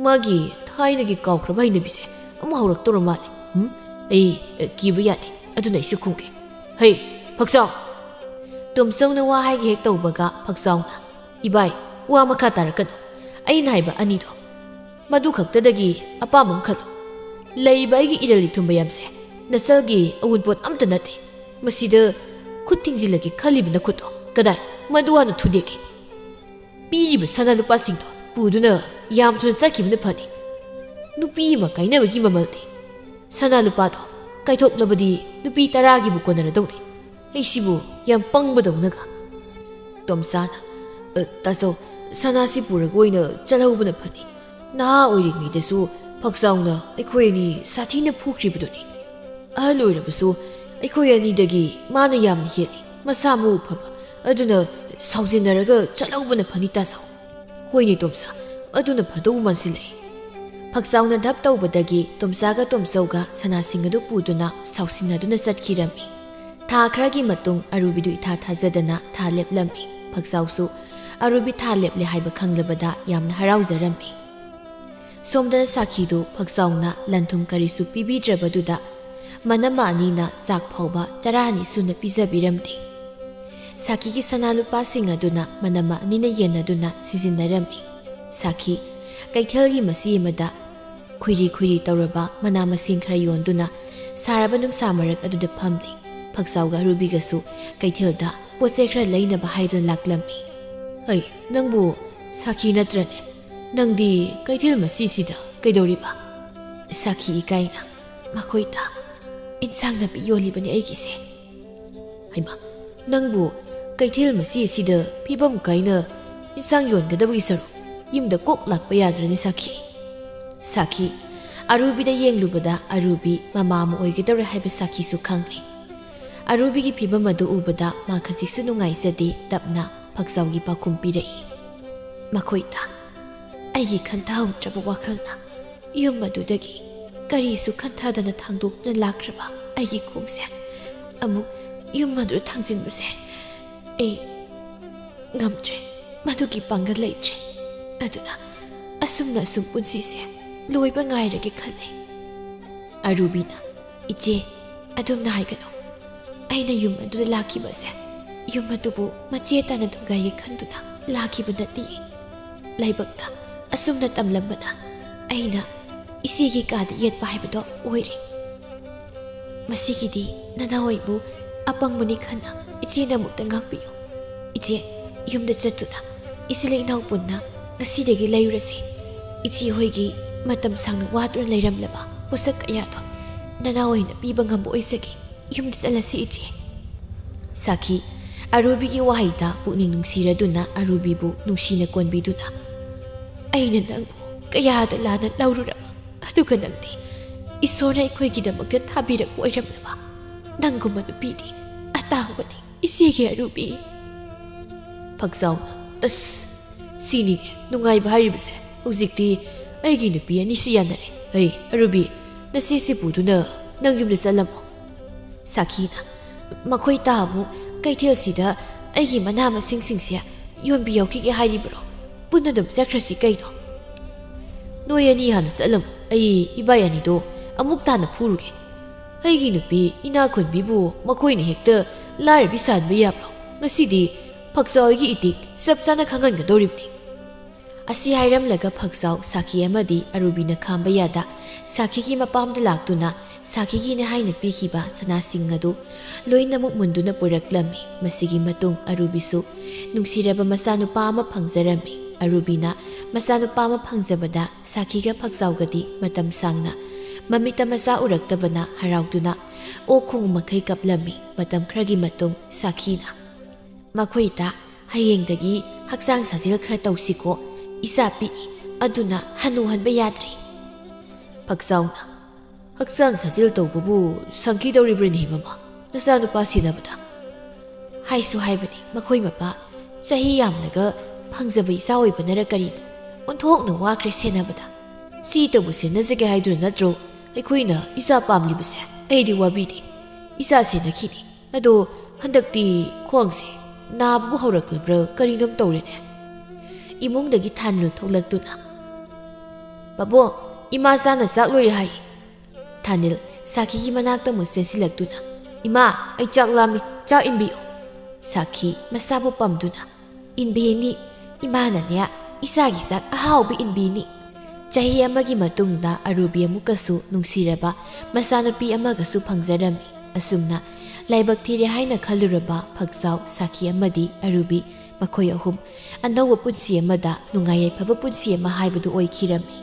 ꯃꯥꯒꯤ ꯊꯥꯏꯅꯒꯤ ꯀꯥꯎꯈ꯭ꯔꯕ ꯍꯩꯅꯕꯤꯁꯦ ꯑꯃꯨꯛ ꯍꯧꯔꯛꯇꯧꯔ ꯃꯥꯜꯂꯦ꯫ ꯎꯝ, ꯑꯩ, ꯑ, ꯀꯤꯕ ꯌꯥꯗꯦ, ꯑꯗꯨꯅ ꯑꯩꯁꯨ ꯈꯨꯝꯒꯦ꯫ ꯍꯩ, ꯐꯛꯆꯥꯎ!" ꯇꯣꯝꯆꯧꯅ ꯋꯥ ꯍꯥꯏꯒꯦ ꯍꯦꯛ ꯇꯧꯕꯒ ꯐꯛꯆꯥꯎꯅ, "ꯏꯕꯥꯏ, ꯋꯥ ꯃꯈꯥ ꯇꯥꯔꯛꯀꯅꯨ꯫ ꯑꯩꯅ ꯍꯥꯏꯕ ꯑꯅꯤꯗꯣ, ꯃꯗꯨ ꯈꯛꯇꯗꯒꯤ ꯑꯄꯥꯝꯕ ꯑꯃ ꯈꯜꯂꯨ꯫ ꯂꯩꯔꯤꯕ ꯑꯩꯒꯤ ꯏꯔꯜ ꯏꯊꯨꯝ ꯃꯌꯥꯝꯁꯦ ꯅꯆꯜꯒꯤ ꯑꯋꯨꯟꯄꯣꯠ ꯑꯝꯇ ꯅꯠꯇꯦ꯫ ꯃꯁꯤꯗ ꯈꯨꯠ ꯊꯤꯡꯖꯤꯜꯂꯒꯦ ꯈꯜꯂꯤꯕ ꯅꯈꯨꯠꯇꯣ ꯀꯗꯥꯏ? ꯃꯗꯨ ꯍꯥꯟꯅ ꯊꯨꯗꯦꯛꯀꯦ꯫ ꯄꯤꯔꯤꯕ ꯁꯅꯥ ꯂꯨꯄꯥꯁꯤꯡꯗꯣ ꯄꯨꯗꯨꯅ ꯌꯥꯝ ꯊꯨꯅ ꯆꯠꯈꯤꯕꯅ ꯐꯅꯤ꯫ ꯅꯨꯄꯤ ꯑꯃ ꯀꯥꯏꯅꯕꯒꯤ ꯃꯃꯜꯗꯤ ꯁꯅꯥ ꯂꯨꯄꯥꯗꯣ ꯀꯥꯏꯊꯣꯛꯂꯕꯗꯤ ꯅꯨꯄꯤ ꯇꯔꯥꯒꯤꯕꯨ ꯀꯣꯟꯅꯔꯗꯧꯅꯤ꯫ ꯑꯩꯁꯤꯕꯨ ꯌꯥꯝ ꯄꯪꯕꯗꯧꯅꯒ꯫" ꯇꯣꯝꯆꯥꯅ, "ꯑ, ꯇꯥꯆꯧ, ꯁꯅꯥꯁꯤ ꯄꯨꯔꯒ ꯑꯣꯏꯅ ꯆꯠꯍꯧꯕꯅ ꯐꯅꯤ꯫ ꯅꯍꯥ ꯑꯣꯏꯔꯤꯉꯩꯗꯁꯨ ꯐꯛꯆꯥꯎꯅ ꯑꯩꯈꯣꯏ ꯑꯅꯤ ꯁꯥꯊꯤꯅ ꯐꯨꯈ꯭ꯔꯤꯕꯗꯨꯅꯤ꯫ ꯑꯍꯜ ꯑꯣꯏꯔꯕꯁꯨ ꯑꯩꯈꯣꯏ ꯑꯅꯤꯗꯒꯤ ꯃꯥꯅ ꯌꯥꯝꯅ ꯍꯦꯜꯂꯤ꯫ ꯃꯁꯥ ꯃꯎ ꯐꯕ꯫ ꯑꯗꯨꯅ ꯁꯥꯎꯖꯤꯟꯅꯔꯒ ꯆꯠꯍꯧꯕꯅ ꯐꯅꯤ, ꯇꯥꯆꯧ꯫" "ꯍꯣꯏꯅꯦ ꯇꯣꯝꯆꯥ, ꯑꯗꯨꯅ ꯐꯗꯧ ꯃꯥꯟꯁꯤꯜꯂꯛꯏ꯫" ꯐꯛꯆꯥꯎꯅ ꯙꯞ ꯇꯧꯕꯗꯒꯤ ꯇꯣꯝꯆꯥꯒ ꯇꯣꯝꯆꯧꯒ ꯁꯅꯥꯁꯤꯡ ꯑꯗꯨ ꯄꯨꯗꯨꯅ ꯁꯥꯎꯁꯤꯟꯅꯗꯨꯅ ꯆꯠꯈꯤꯔꯝꯃꯤ꯫ ꯊꯥ ꯈꯔꯒꯤ ꯃꯇꯨꯡ ꯑꯔꯨꯕꯤꯗꯨ ꯏꯊꯥ ꯊꯥꯖꯗꯅ ꯊꯥ ꯂꯦꯞꯂꯝꯃꯤ꯫ ꯐꯛꯆꯥꯎꯁꯨ ꯑꯔꯨꯕꯤ ꯊꯥ ꯂꯦꯞꯂꯦ ꯍꯥꯏꯕ ꯈꯪꯂꯕꯗ ꯌꯥꯝꯅ ꯍꯔꯥꯎꯖꯔꯝꯃꯤ꯫ ꯁꯣꯝꯗ ꯁꯥꯈꯤꯗꯨ ꯐꯛꯆꯥꯎꯅ ꯂꯟ ꯊꯨꯝ ꯀꯔꯤꯁꯨ ꯄꯤꯕꯤꯗ꯭ꯔꯕꯗꯨꯗ ꯃꯅꯝꯃ ꯑꯅꯤꯅ ꯆꯥꯛ ꯐꯥꯎꯕ ꯆꯔꯥ ꯑꯅꯤ ꯁꯨꯅ ꯄꯤꯖꯕꯤꯔꯝꯗꯦ꯫ ꯁꯥꯈꯤꯒꯤ ꯁꯅꯥ ꯂꯨꯄꯥꯁꯤꯡ ꯑꯗꯨꯅ ꯃꯅꯝꯃ ꯑꯅꯤꯅ ꯌꯦꯟꯅꯗꯨꯅ ꯁꯤꯖꯤꯟꯅꯔꯝꯃꯤ꯫ ꯁꯥꯈꯤ, ꯀꯩꯊꯦꯜꯒꯤ ꯃꯆꯤ ꯑꯃꯗ ꯈꯨꯏꯔꯤ ꯈꯨꯏꯔꯤ ꯇꯧꯔꯕ ꯃꯅꯥ ꯃꯁꯤꯡ ꯈꯔ ꯌꯣꯟꯗꯨꯅ ꯁꯥꯔꯕ ꯅꯨꯡꯁꯥ ꯃꯔꯛ ꯑꯗꯨꯗ ꯐꯝꯂꯤ꯫ ꯐꯛꯆꯥꯎꯒ ꯑꯔꯨꯕꯤꯒꯁꯨ ꯀꯩꯊꯦꯜꯗ ꯄꯣꯠ ꯆꯩ ꯈꯔ ꯂꯩꯅꯕ ꯍꯥꯏꯗꯨꯅ ꯂꯥꯛꯂꯝꯃꯤ꯫ "ꯍꯩ, ꯅꯪꯕꯨ ꯁꯥꯈꯤ ꯅꯠꯇ꯭ꯔꯅꯦ? ꯅꯪꯗꯤ ꯀꯩꯊꯦꯜ ꯃꯆꯤꯁꯤꯗ ꯀꯩꯗꯧꯔꯤꯕ?" ꯁꯥꯈꯤ ꯏꯀꯥꯏꯅ, "ꯃꯈꯣꯏꯗ ꯏꯟꯁꯥꯡ ꯅꯥꯄꯤ ꯌꯣꯜꯂꯤꯕꯅꯤ ꯑꯩꯒꯤꯁꯦ꯫" "ꯍꯩꯃꯥ, ꯅꯪꯕꯨ ꯀꯩꯊꯦꯜ ꯃꯆꯤ ꯑꯁꯤꯗ ꯐꯤꯕꯝ ꯀꯥꯏꯅ ꯏꯟꯁꯥꯡ ꯌꯣꯟꯒꯗꯕꯒꯤ ꯁꯔꯨꯛ ꯌꯨꯝꯗ ꯀꯣꯛ ꯂꯥꯛꯄ ꯌꯥꯗ꯭ꯔꯅꯤ ꯁꯥꯈꯤ?" ꯁꯥꯈꯤ, ꯑꯔꯨꯕꯤꯗ ꯌꯦꯡꯂꯨꯕꯗ ꯑꯔꯨꯕꯤ ꯃꯃꯥ ꯑꯃ ꯑꯣꯏꯒꯗꯧꯔꯦ ꯍꯥꯏꯕ ꯁꯥꯈꯤꯁꯨ ꯈꯪꯂꯦ꯫ ꯑꯔꯨꯕꯤꯒꯤ ꯐꯤꯕꯝ ꯑꯗꯨ ꯎꯕꯗ ꯃꯥ ꯈꯖꯤꯛꯁꯨ ꯅꯨꯡꯉꯥꯏꯖꯗꯦ꯫ ꯇꯞꯅ ꯐꯛꯆꯥꯎꯒꯤ ꯄꯥꯎꯈꯨꯝ ꯄꯤꯔꯛꯏ꯫ "ꯃꯈꯣꯏꯗ ꯑꯩꯒꯤ ꯈꯟꯊꯍꯧꯗ꯭ꯔꯕ ꯋꯥꯈꯜꯅ ꯌꯨꯝ ꯑꯗꯨꯗꯒꯤ ꯀꯔꯤꯁꯨ ꯈꯟꯊꯗꯅ ꯊꯥꯡꯗꯣꯛꯇꯨꯅ ꯂꯥꯛꯈ꯭ꯔꯕ ꯑꯩꯒꯤ ꯈꯣꯡꯁꯦ ꯑꯃꯨꯛ ꯌꯨꯝ ꯑꯗꯨꯗ ꯊꯥꯡꯖꯤꯟꯕꯁꯦ ꯑꯩ ꯉꯝꯗ꯭ꯔꯦ, ꯃꯗꯨꯒꯤ ꯄꯥꯡꯒꯜ ꯂꯩꯇ꯭ꯔꯦ꯫ ꯑꯗꯨꯅ ꯑꯁꯨꯝꯅ ꯑꯁꯨꯝ ꯄꯨꯟꯁꯤꯁꯦ ꯂꯣꯏꯕ ꯉꯥꯏꯔꯒꯦ ꯈꯜꯂꯦ꯫ ꯑꯔꯨꯕꯤꯅ, "ꯏꯆꯦ, ꯑꯗꯨꯝꯅ ꯍꯥꯏꯒꯅꯨ꯫ ꯑꯩꯅ ꯌꯨꯝ ꯑꯗꯨꯗ ꯂꯥꯛꯈꯤꯕꯁꯦ ꯌꯨꯝ ꯑꯗꯨꯕꯨ ꯃꯆꯦ ꯇꯥꯅ ꯊꯨꯒꯥꯏꯒꯦ ꯈꯟꯗꯨꯅ ꯂꯥꯛꯈꯤꯕ ꯅꯠꯇꯦ꯫ ꯂꯥꯏꯕꯛꯅ ꯑꯁꯨꯝꯅ ꯇꯝꯂꯝꯕꯅ ꯑꯩꯅ ꯏꯆꯦꯒꯤ ꯀꯥꯗ ꯌꯦꯠꯄ ꯍꯥꯏꯕꯗꯣ ꯑꯣꯏꯔꯦ꯫ ꯃꯁꯤꯒꯤꯗꯤ ꯅꯅꯥꯎ ꯑꯩꯕꯨ ꯑꯄꯪꯕꯅꯤ ꯈꯟꯅ ꯏꯆꯦꯅ ꯑꯃꯨꯛꯇ ꯉꯥꯛꯄꯤꯌꯨ꯫ ꯏꯆꯦ, ꯌꯨꯝꯗ ꯆꯠꯇꯨꯅ ꯏꯆꯤꯜ ꯏꯅꯥꯎ ꯄꯨꯟꯅ ꯉꯁꯤꯗꯒꯤ ꯂꯩꯔꯨꯔꯁꯤ꯫ ꯏꯆꯦ ꯍꯣꯏꯒꯤ ꯃꯇꯝ ꯁꯥꯡꯅ ꯋꯥꯗꯨꯅ ꯂꯩꯔꯝꯂꯕ ꯄꯣꯠꯁꯛ ꯀꯌꯥꯗꯣ ꯅꯅꯥꯎ ꯑꯩꯅ ꯄꯤꯕ ꯉꯝꯕ ꯑꯣꯏꯖꯒꯦ꯫ ꯌꯨꯝꯗ ꯆꯠꯂꯁꯤ, ꯏꯆꯦ꯫" ꯁꯥꯈꯤ ꯑꯔꯨꯕꯤꯒꯤ ꯋꯥꯍꯩꯗ ꯄꯨꯛꯅꯤꯡ ꯅꯨꯡꯁꯤꯔꯗꯨꯅ ꯑꯔꯨꯕꯤꯕꯨ ꯅꯨꯡꯁꯤꯅ ꯀꯣꯟꯕꯤꯗꯨꯅ, "ꯑꯩꯅ ꯅꯪꯕꯨ ꯀꯌꯥꯗ ꯂꯥꯟꯅ ꯂꯧꯔꯨꯔꯕ, ꯑꯗꯨꯒ ꯅꯪꯗꯤ ꯏꯁꯣꯔꯅ ꯑꯩꯈꯣꯏꯒꯤꯗꯃꯛꯇ ꯊꯥꯕꯤꯔꯛꯄ ꯑꯣꯏꯔꯝꯂꯕ ꯅꯪꯒꯨꯝꯕ ꯅꯨꯄꯤꯗꯤ ꯑꯇꯥꯡꯕꯅꯤ, ꯏꯆꯦꯒꯤ ꯑꯔꯨꯕꯤ꯫" ꯐꯛꯆꯥꯎꯅ, "ꯑꯁ, ꯁꯤꯅꯤꯅꯦ ꯅꯨꯡꯉꯥꯏꯕ ꯍꯥꯏꯔꯤꯕꯁꯦ꯫ ꯍꯧꯖꯤꯛꯇꯤ ꯑꯩꯒꯤ ꯅꯨꯄꯤ ꯑꯅꯤꯁꯨ ꯌꯥꯅꯔꯦ꯫ ꯍꯩ, ꯑꯔꯨꯕꯤ, ꯅꯆꯦꯁꯤ ꯄꯨꯗꯨꯅ ꯅꯪ ꯌꯨꯝꯗ ꯆꯠꯂꯝꯃꯣ꯫" ꯁꯥꯈꯤꯅ, "ꯃꯈꯣꯏ ꯇꯥꯕꯨ ꯀꯩꯊꯦꯜꯁꯤꯗ ꯑꯩꯒꯤ ꯃꯅꯥ ꯃꯁꯤꯡꯁꯤꯡꯁꯦ ꯌꯣꯟꯕꯤꯍꯧꯈꯤꯒꯦ ꯍꯥꯏꯔꯤꯕ꯭ꯔꯣ? ꯄꯨꯟꯅ ꯑꯗꯨꯝ ꯆꯠꯈ꯭ꯔꯁꯤ ꯀꯩꯅꯣ꯫" "ꯅꯣꯏ ꯑꯅꯤ ꯍꯥꯟꯅ ꯆꯠꯂꯝꯃꯣ, ꯑꯩ ꯏꯕꯥꯏ ꯑꯅꯤꯗꯣ ꯑꯃꯨꯛ ꯇꯥꯅ ꯐꯨꯔꯨꯒꯦ꯫ ꯑꯩꯒꯤ ꯅꯨꯄꯤ ꯏꯅꯥꯛ ꯈꯨꯟꯕꯤꯕꯨ ꯃꯈꯣꯏꯅ ꯍꯦꯛꯇ ꯂꯥꯏꯔꯕꯤ ꯁꯥꯍꯟꯕ ꯌꯥꯕ꯭ꯔꯣ? ꯉꯁꯤꯗꯤ ꯐꯛꯆꯥꯎꯒꯤ ꯏꯇꯤꯛ ꯆꯞ ꯆꯥꯅ ꯈꯪꯍꯟꯒꯗꯧꯔꯤꯕꯅꯤ꯫" ꯑꯁꯤ ꯍꯥꯏꯔꯝꯂꯒ ꯐꯛꯆꯥꯎ ꯁꯥꯈꯤ ꯑꯃꯗꯤ ꯑꯔꯨꯕꯤꯅ ꯈꯥꯝꯕ ꯌꯥꯗ ꯁꯥꯈꯤꯒꯤ ꯃꯄꯥꯝꯗ ꯂꯥꯛꯇꯨꯅ ꯁꯥꯈꯤꯒꯤꯅꯦ ꯍꯥꯏꯅ ꯄꯤꯈꯤꯕ ꯁꯅꯥꯁꯤꯡ ꯑꯗꯨ ꯂꯣꯏꯅꯃꯛ ꯃꯨꯟꯗꯨꯅ ꯄꯨꯔꯛꯂꯝꯃꯤ꯫ ꯃꯁꯤꯒꯤ ꯃꯇꯨꯡ ꯑꯔꯨꯕꯤꯁꯨ ꯅꯨꯡꯁꯤꯔꯕ ꯃꯆꯥꯅꯨꯄꯥ ꯑꯃ ꯐꯪꯖꯔꯝꯃꯤ꯫ ꯑꯔꯨꯕꯤꯅ ꯃꯆꯥꯅꯨꯄꯥ ꯑꯃ ꯐꯪꯖꯕꯗ ꯁꯥꯈꯤꯒ ꯐꯛꯆꯥꯎꯒꯗꯤ ꯃꯇꯝ ꯁꯥꯡꯅ ꯃꯃꯤꯠꯇ ꯃꯆꯥ ꯎꯔꯛꯇꯕꯅ ꯍꯔꯥꯎꯗꯨꯅ ꯑꯣꯛ ꯈꯣꯡ ꯃꯈꯩ ꯀꯞꯂꯝꯃꯤ꯫ ꯃꯇꯝ ꯈꯔꯒꯤ ꯃꯇꯨꯡ ꯁꯥꯈꯤꯅ, "ꯃꯈꯣꯏꯗ ꯍꯌꯦꯡꯗꯒꯤ ꯍꯛꯆꯥꯡ ꯁꯥꯖꯦꯜ ꯈꯔ ꯇꯧꯁꯤꯀꯣ, ꯏꯆꯥ ꯄꯤꯛꯏ, ꯑꯗꯨꯅ ꯍꯅꯨꯍꯟꯕ ꯌꯥꯗ꯭ꯔꯦ꯫" ꯐꯛꯆꯥꯎꯅ, "ꯍꯛꯆꯥꯡ ꯁꯥꯖꯦꯜ ꯇꯧꯕꯕꯨ ꯁꯪꯈꯤꯗꯧꯔꯤꯕ꯭ꯔꯅꯦ ꯃꯃꯥ, ꯅꯆꯥꯅꯨꯄꯥ ꯁꯦꯟꯅꯕꯗ?" ꯍꯥꯏꯁꯨ ꯍꯥꯏꯕꯅꯤ, ꯃꯈꯣꯏ ꯃꯄꯥ ꯆꯍꯤ ꯌꯥꯝꯂꯒ ꯐꯪꯖꯕ ꯏꯆꯥ ꯑꯣꯏꯕꯅꯔ ꯀꯔꯤꯅꯣ, ꯑꯣꯟꯊꯣꯛꯅ ꯋꯥꯈ꯭ꯔꯦ ꯁꯦꯟꯅꯕꯗ꯫ ꯁꯤ ꯇꯧꯕ ꯁꯦꯟꯅꯖꯒꯦ ꯍꯥꯏꯗꯨꯅ ꯅꯠꯇ꯭ꯔꯣ ꯑꯩꯈꯣꯏꯅ ꯏꯆꯥ ꯄꯥꯝꯂꯤꯕꯁꯦ? ꯑꯩꯗꯤ ꯋꯥꯕꯤꯗꯦ, ꯏꯆꯥ ꯁꯦꯟꯅꯈꯤꯅꯤ꯫ ꯑꯗꯣ ꯍꯟꯗꯛꯇꯤ ꯈ꯭ꯋꯥꯡꯁꯦ ꯅꯥꯕꯕꯨ ꯍꯧꯔꯛꯂꯕ꯭ꯔꯥ, ꯀꯔꯤꯅꯣꯝ ꯇꯧꯔꯦꯅꯦ꯫ ꯏꯃꯨꯡꯗꯒꯤ ꯊꯥꯅꯤꯜ ꯊꯣꯛꯂꯛꯇꯨꯅ, "ꯄꯥꯕꯨꯡ, ꯏꯃꯥ ꯆꯥꯅ ꯆꯥꯛ ꯂꯣꯏꯔꯦ ꯍꯥꯏ꯫" ꯊꯥꯅꯤꯜ ꯁꯥꯈꯤꯒꯤ ꯃꯅꯥꯛꯇ ꯑꯃꯨꯛ ꯆꯦꯟꯁꯤꯜꯂꯛꯇꯨꯅ, "ꯏꯃꯥ, ꯑꯩ ꯆꯥꯛ ꯂꯥꯝꯃꯤ, ꯆꯥꯛ ꯏꯟꯕꯤꯌꯨ꯫" ꯁꯥꯈꯤ ꯃꯁꯥꯕꯨ ꯄꯝꯗꯨꯅ, "ꯏꯟꯕꯤꯅꯤ, ꯏꯃꯥꯅꯅꯦ, ꯏꯆꯥꯒꯤ ꯆꯥꯛ ꯑꯍꯥꯎꯕ ꯏꯟꯕꯤꯅꯤ꯫" ꯆꯍꯤ ꯑꯃꯒꯤ ꯃꯇꯨꯡꯗ ꯑꯔꯨꯕꯤ ꯑꯃꯨꯛꯀꯁꯨ ꯅꯨꯡꯁꯤꯔꯕ ꯃꯆꯥꯅꯨꯄꯤ ꯑꯃꯒꯁꯨ ꯐꯪꯖꯔꯝꯃꯤ꯫ ꯑꯁꯨꯝꯅ ꯂꯥꯏꯕꯛ ꯊꯤꯔꯦ ꯍꯥꯏꯅ ꯈꯜꯂꯨꯔꯕ ꯐꯛꯆꯥꯎ, ꯁꯥꯈꯤ ꯑꯃꯗꯤ ꯑꯔꯨꯕꯤ, ꯃꯈꯣꯏ ꯑꯍꯨꯝ ꯑꯅꯧꯕ ꯄꯨꯟꯁꯤ ꯑꯃꯗ ꯅꯨꯡꯉꯥꯏ ꯌꯥꯏꯐꯕ ꯄꯨꯟꯁꯤ ꯑꯃ ꯍꯥꯏꯕꯗꯨ ꯑꯣꯏꯈꯤꯔꯝꯃꯤ꯫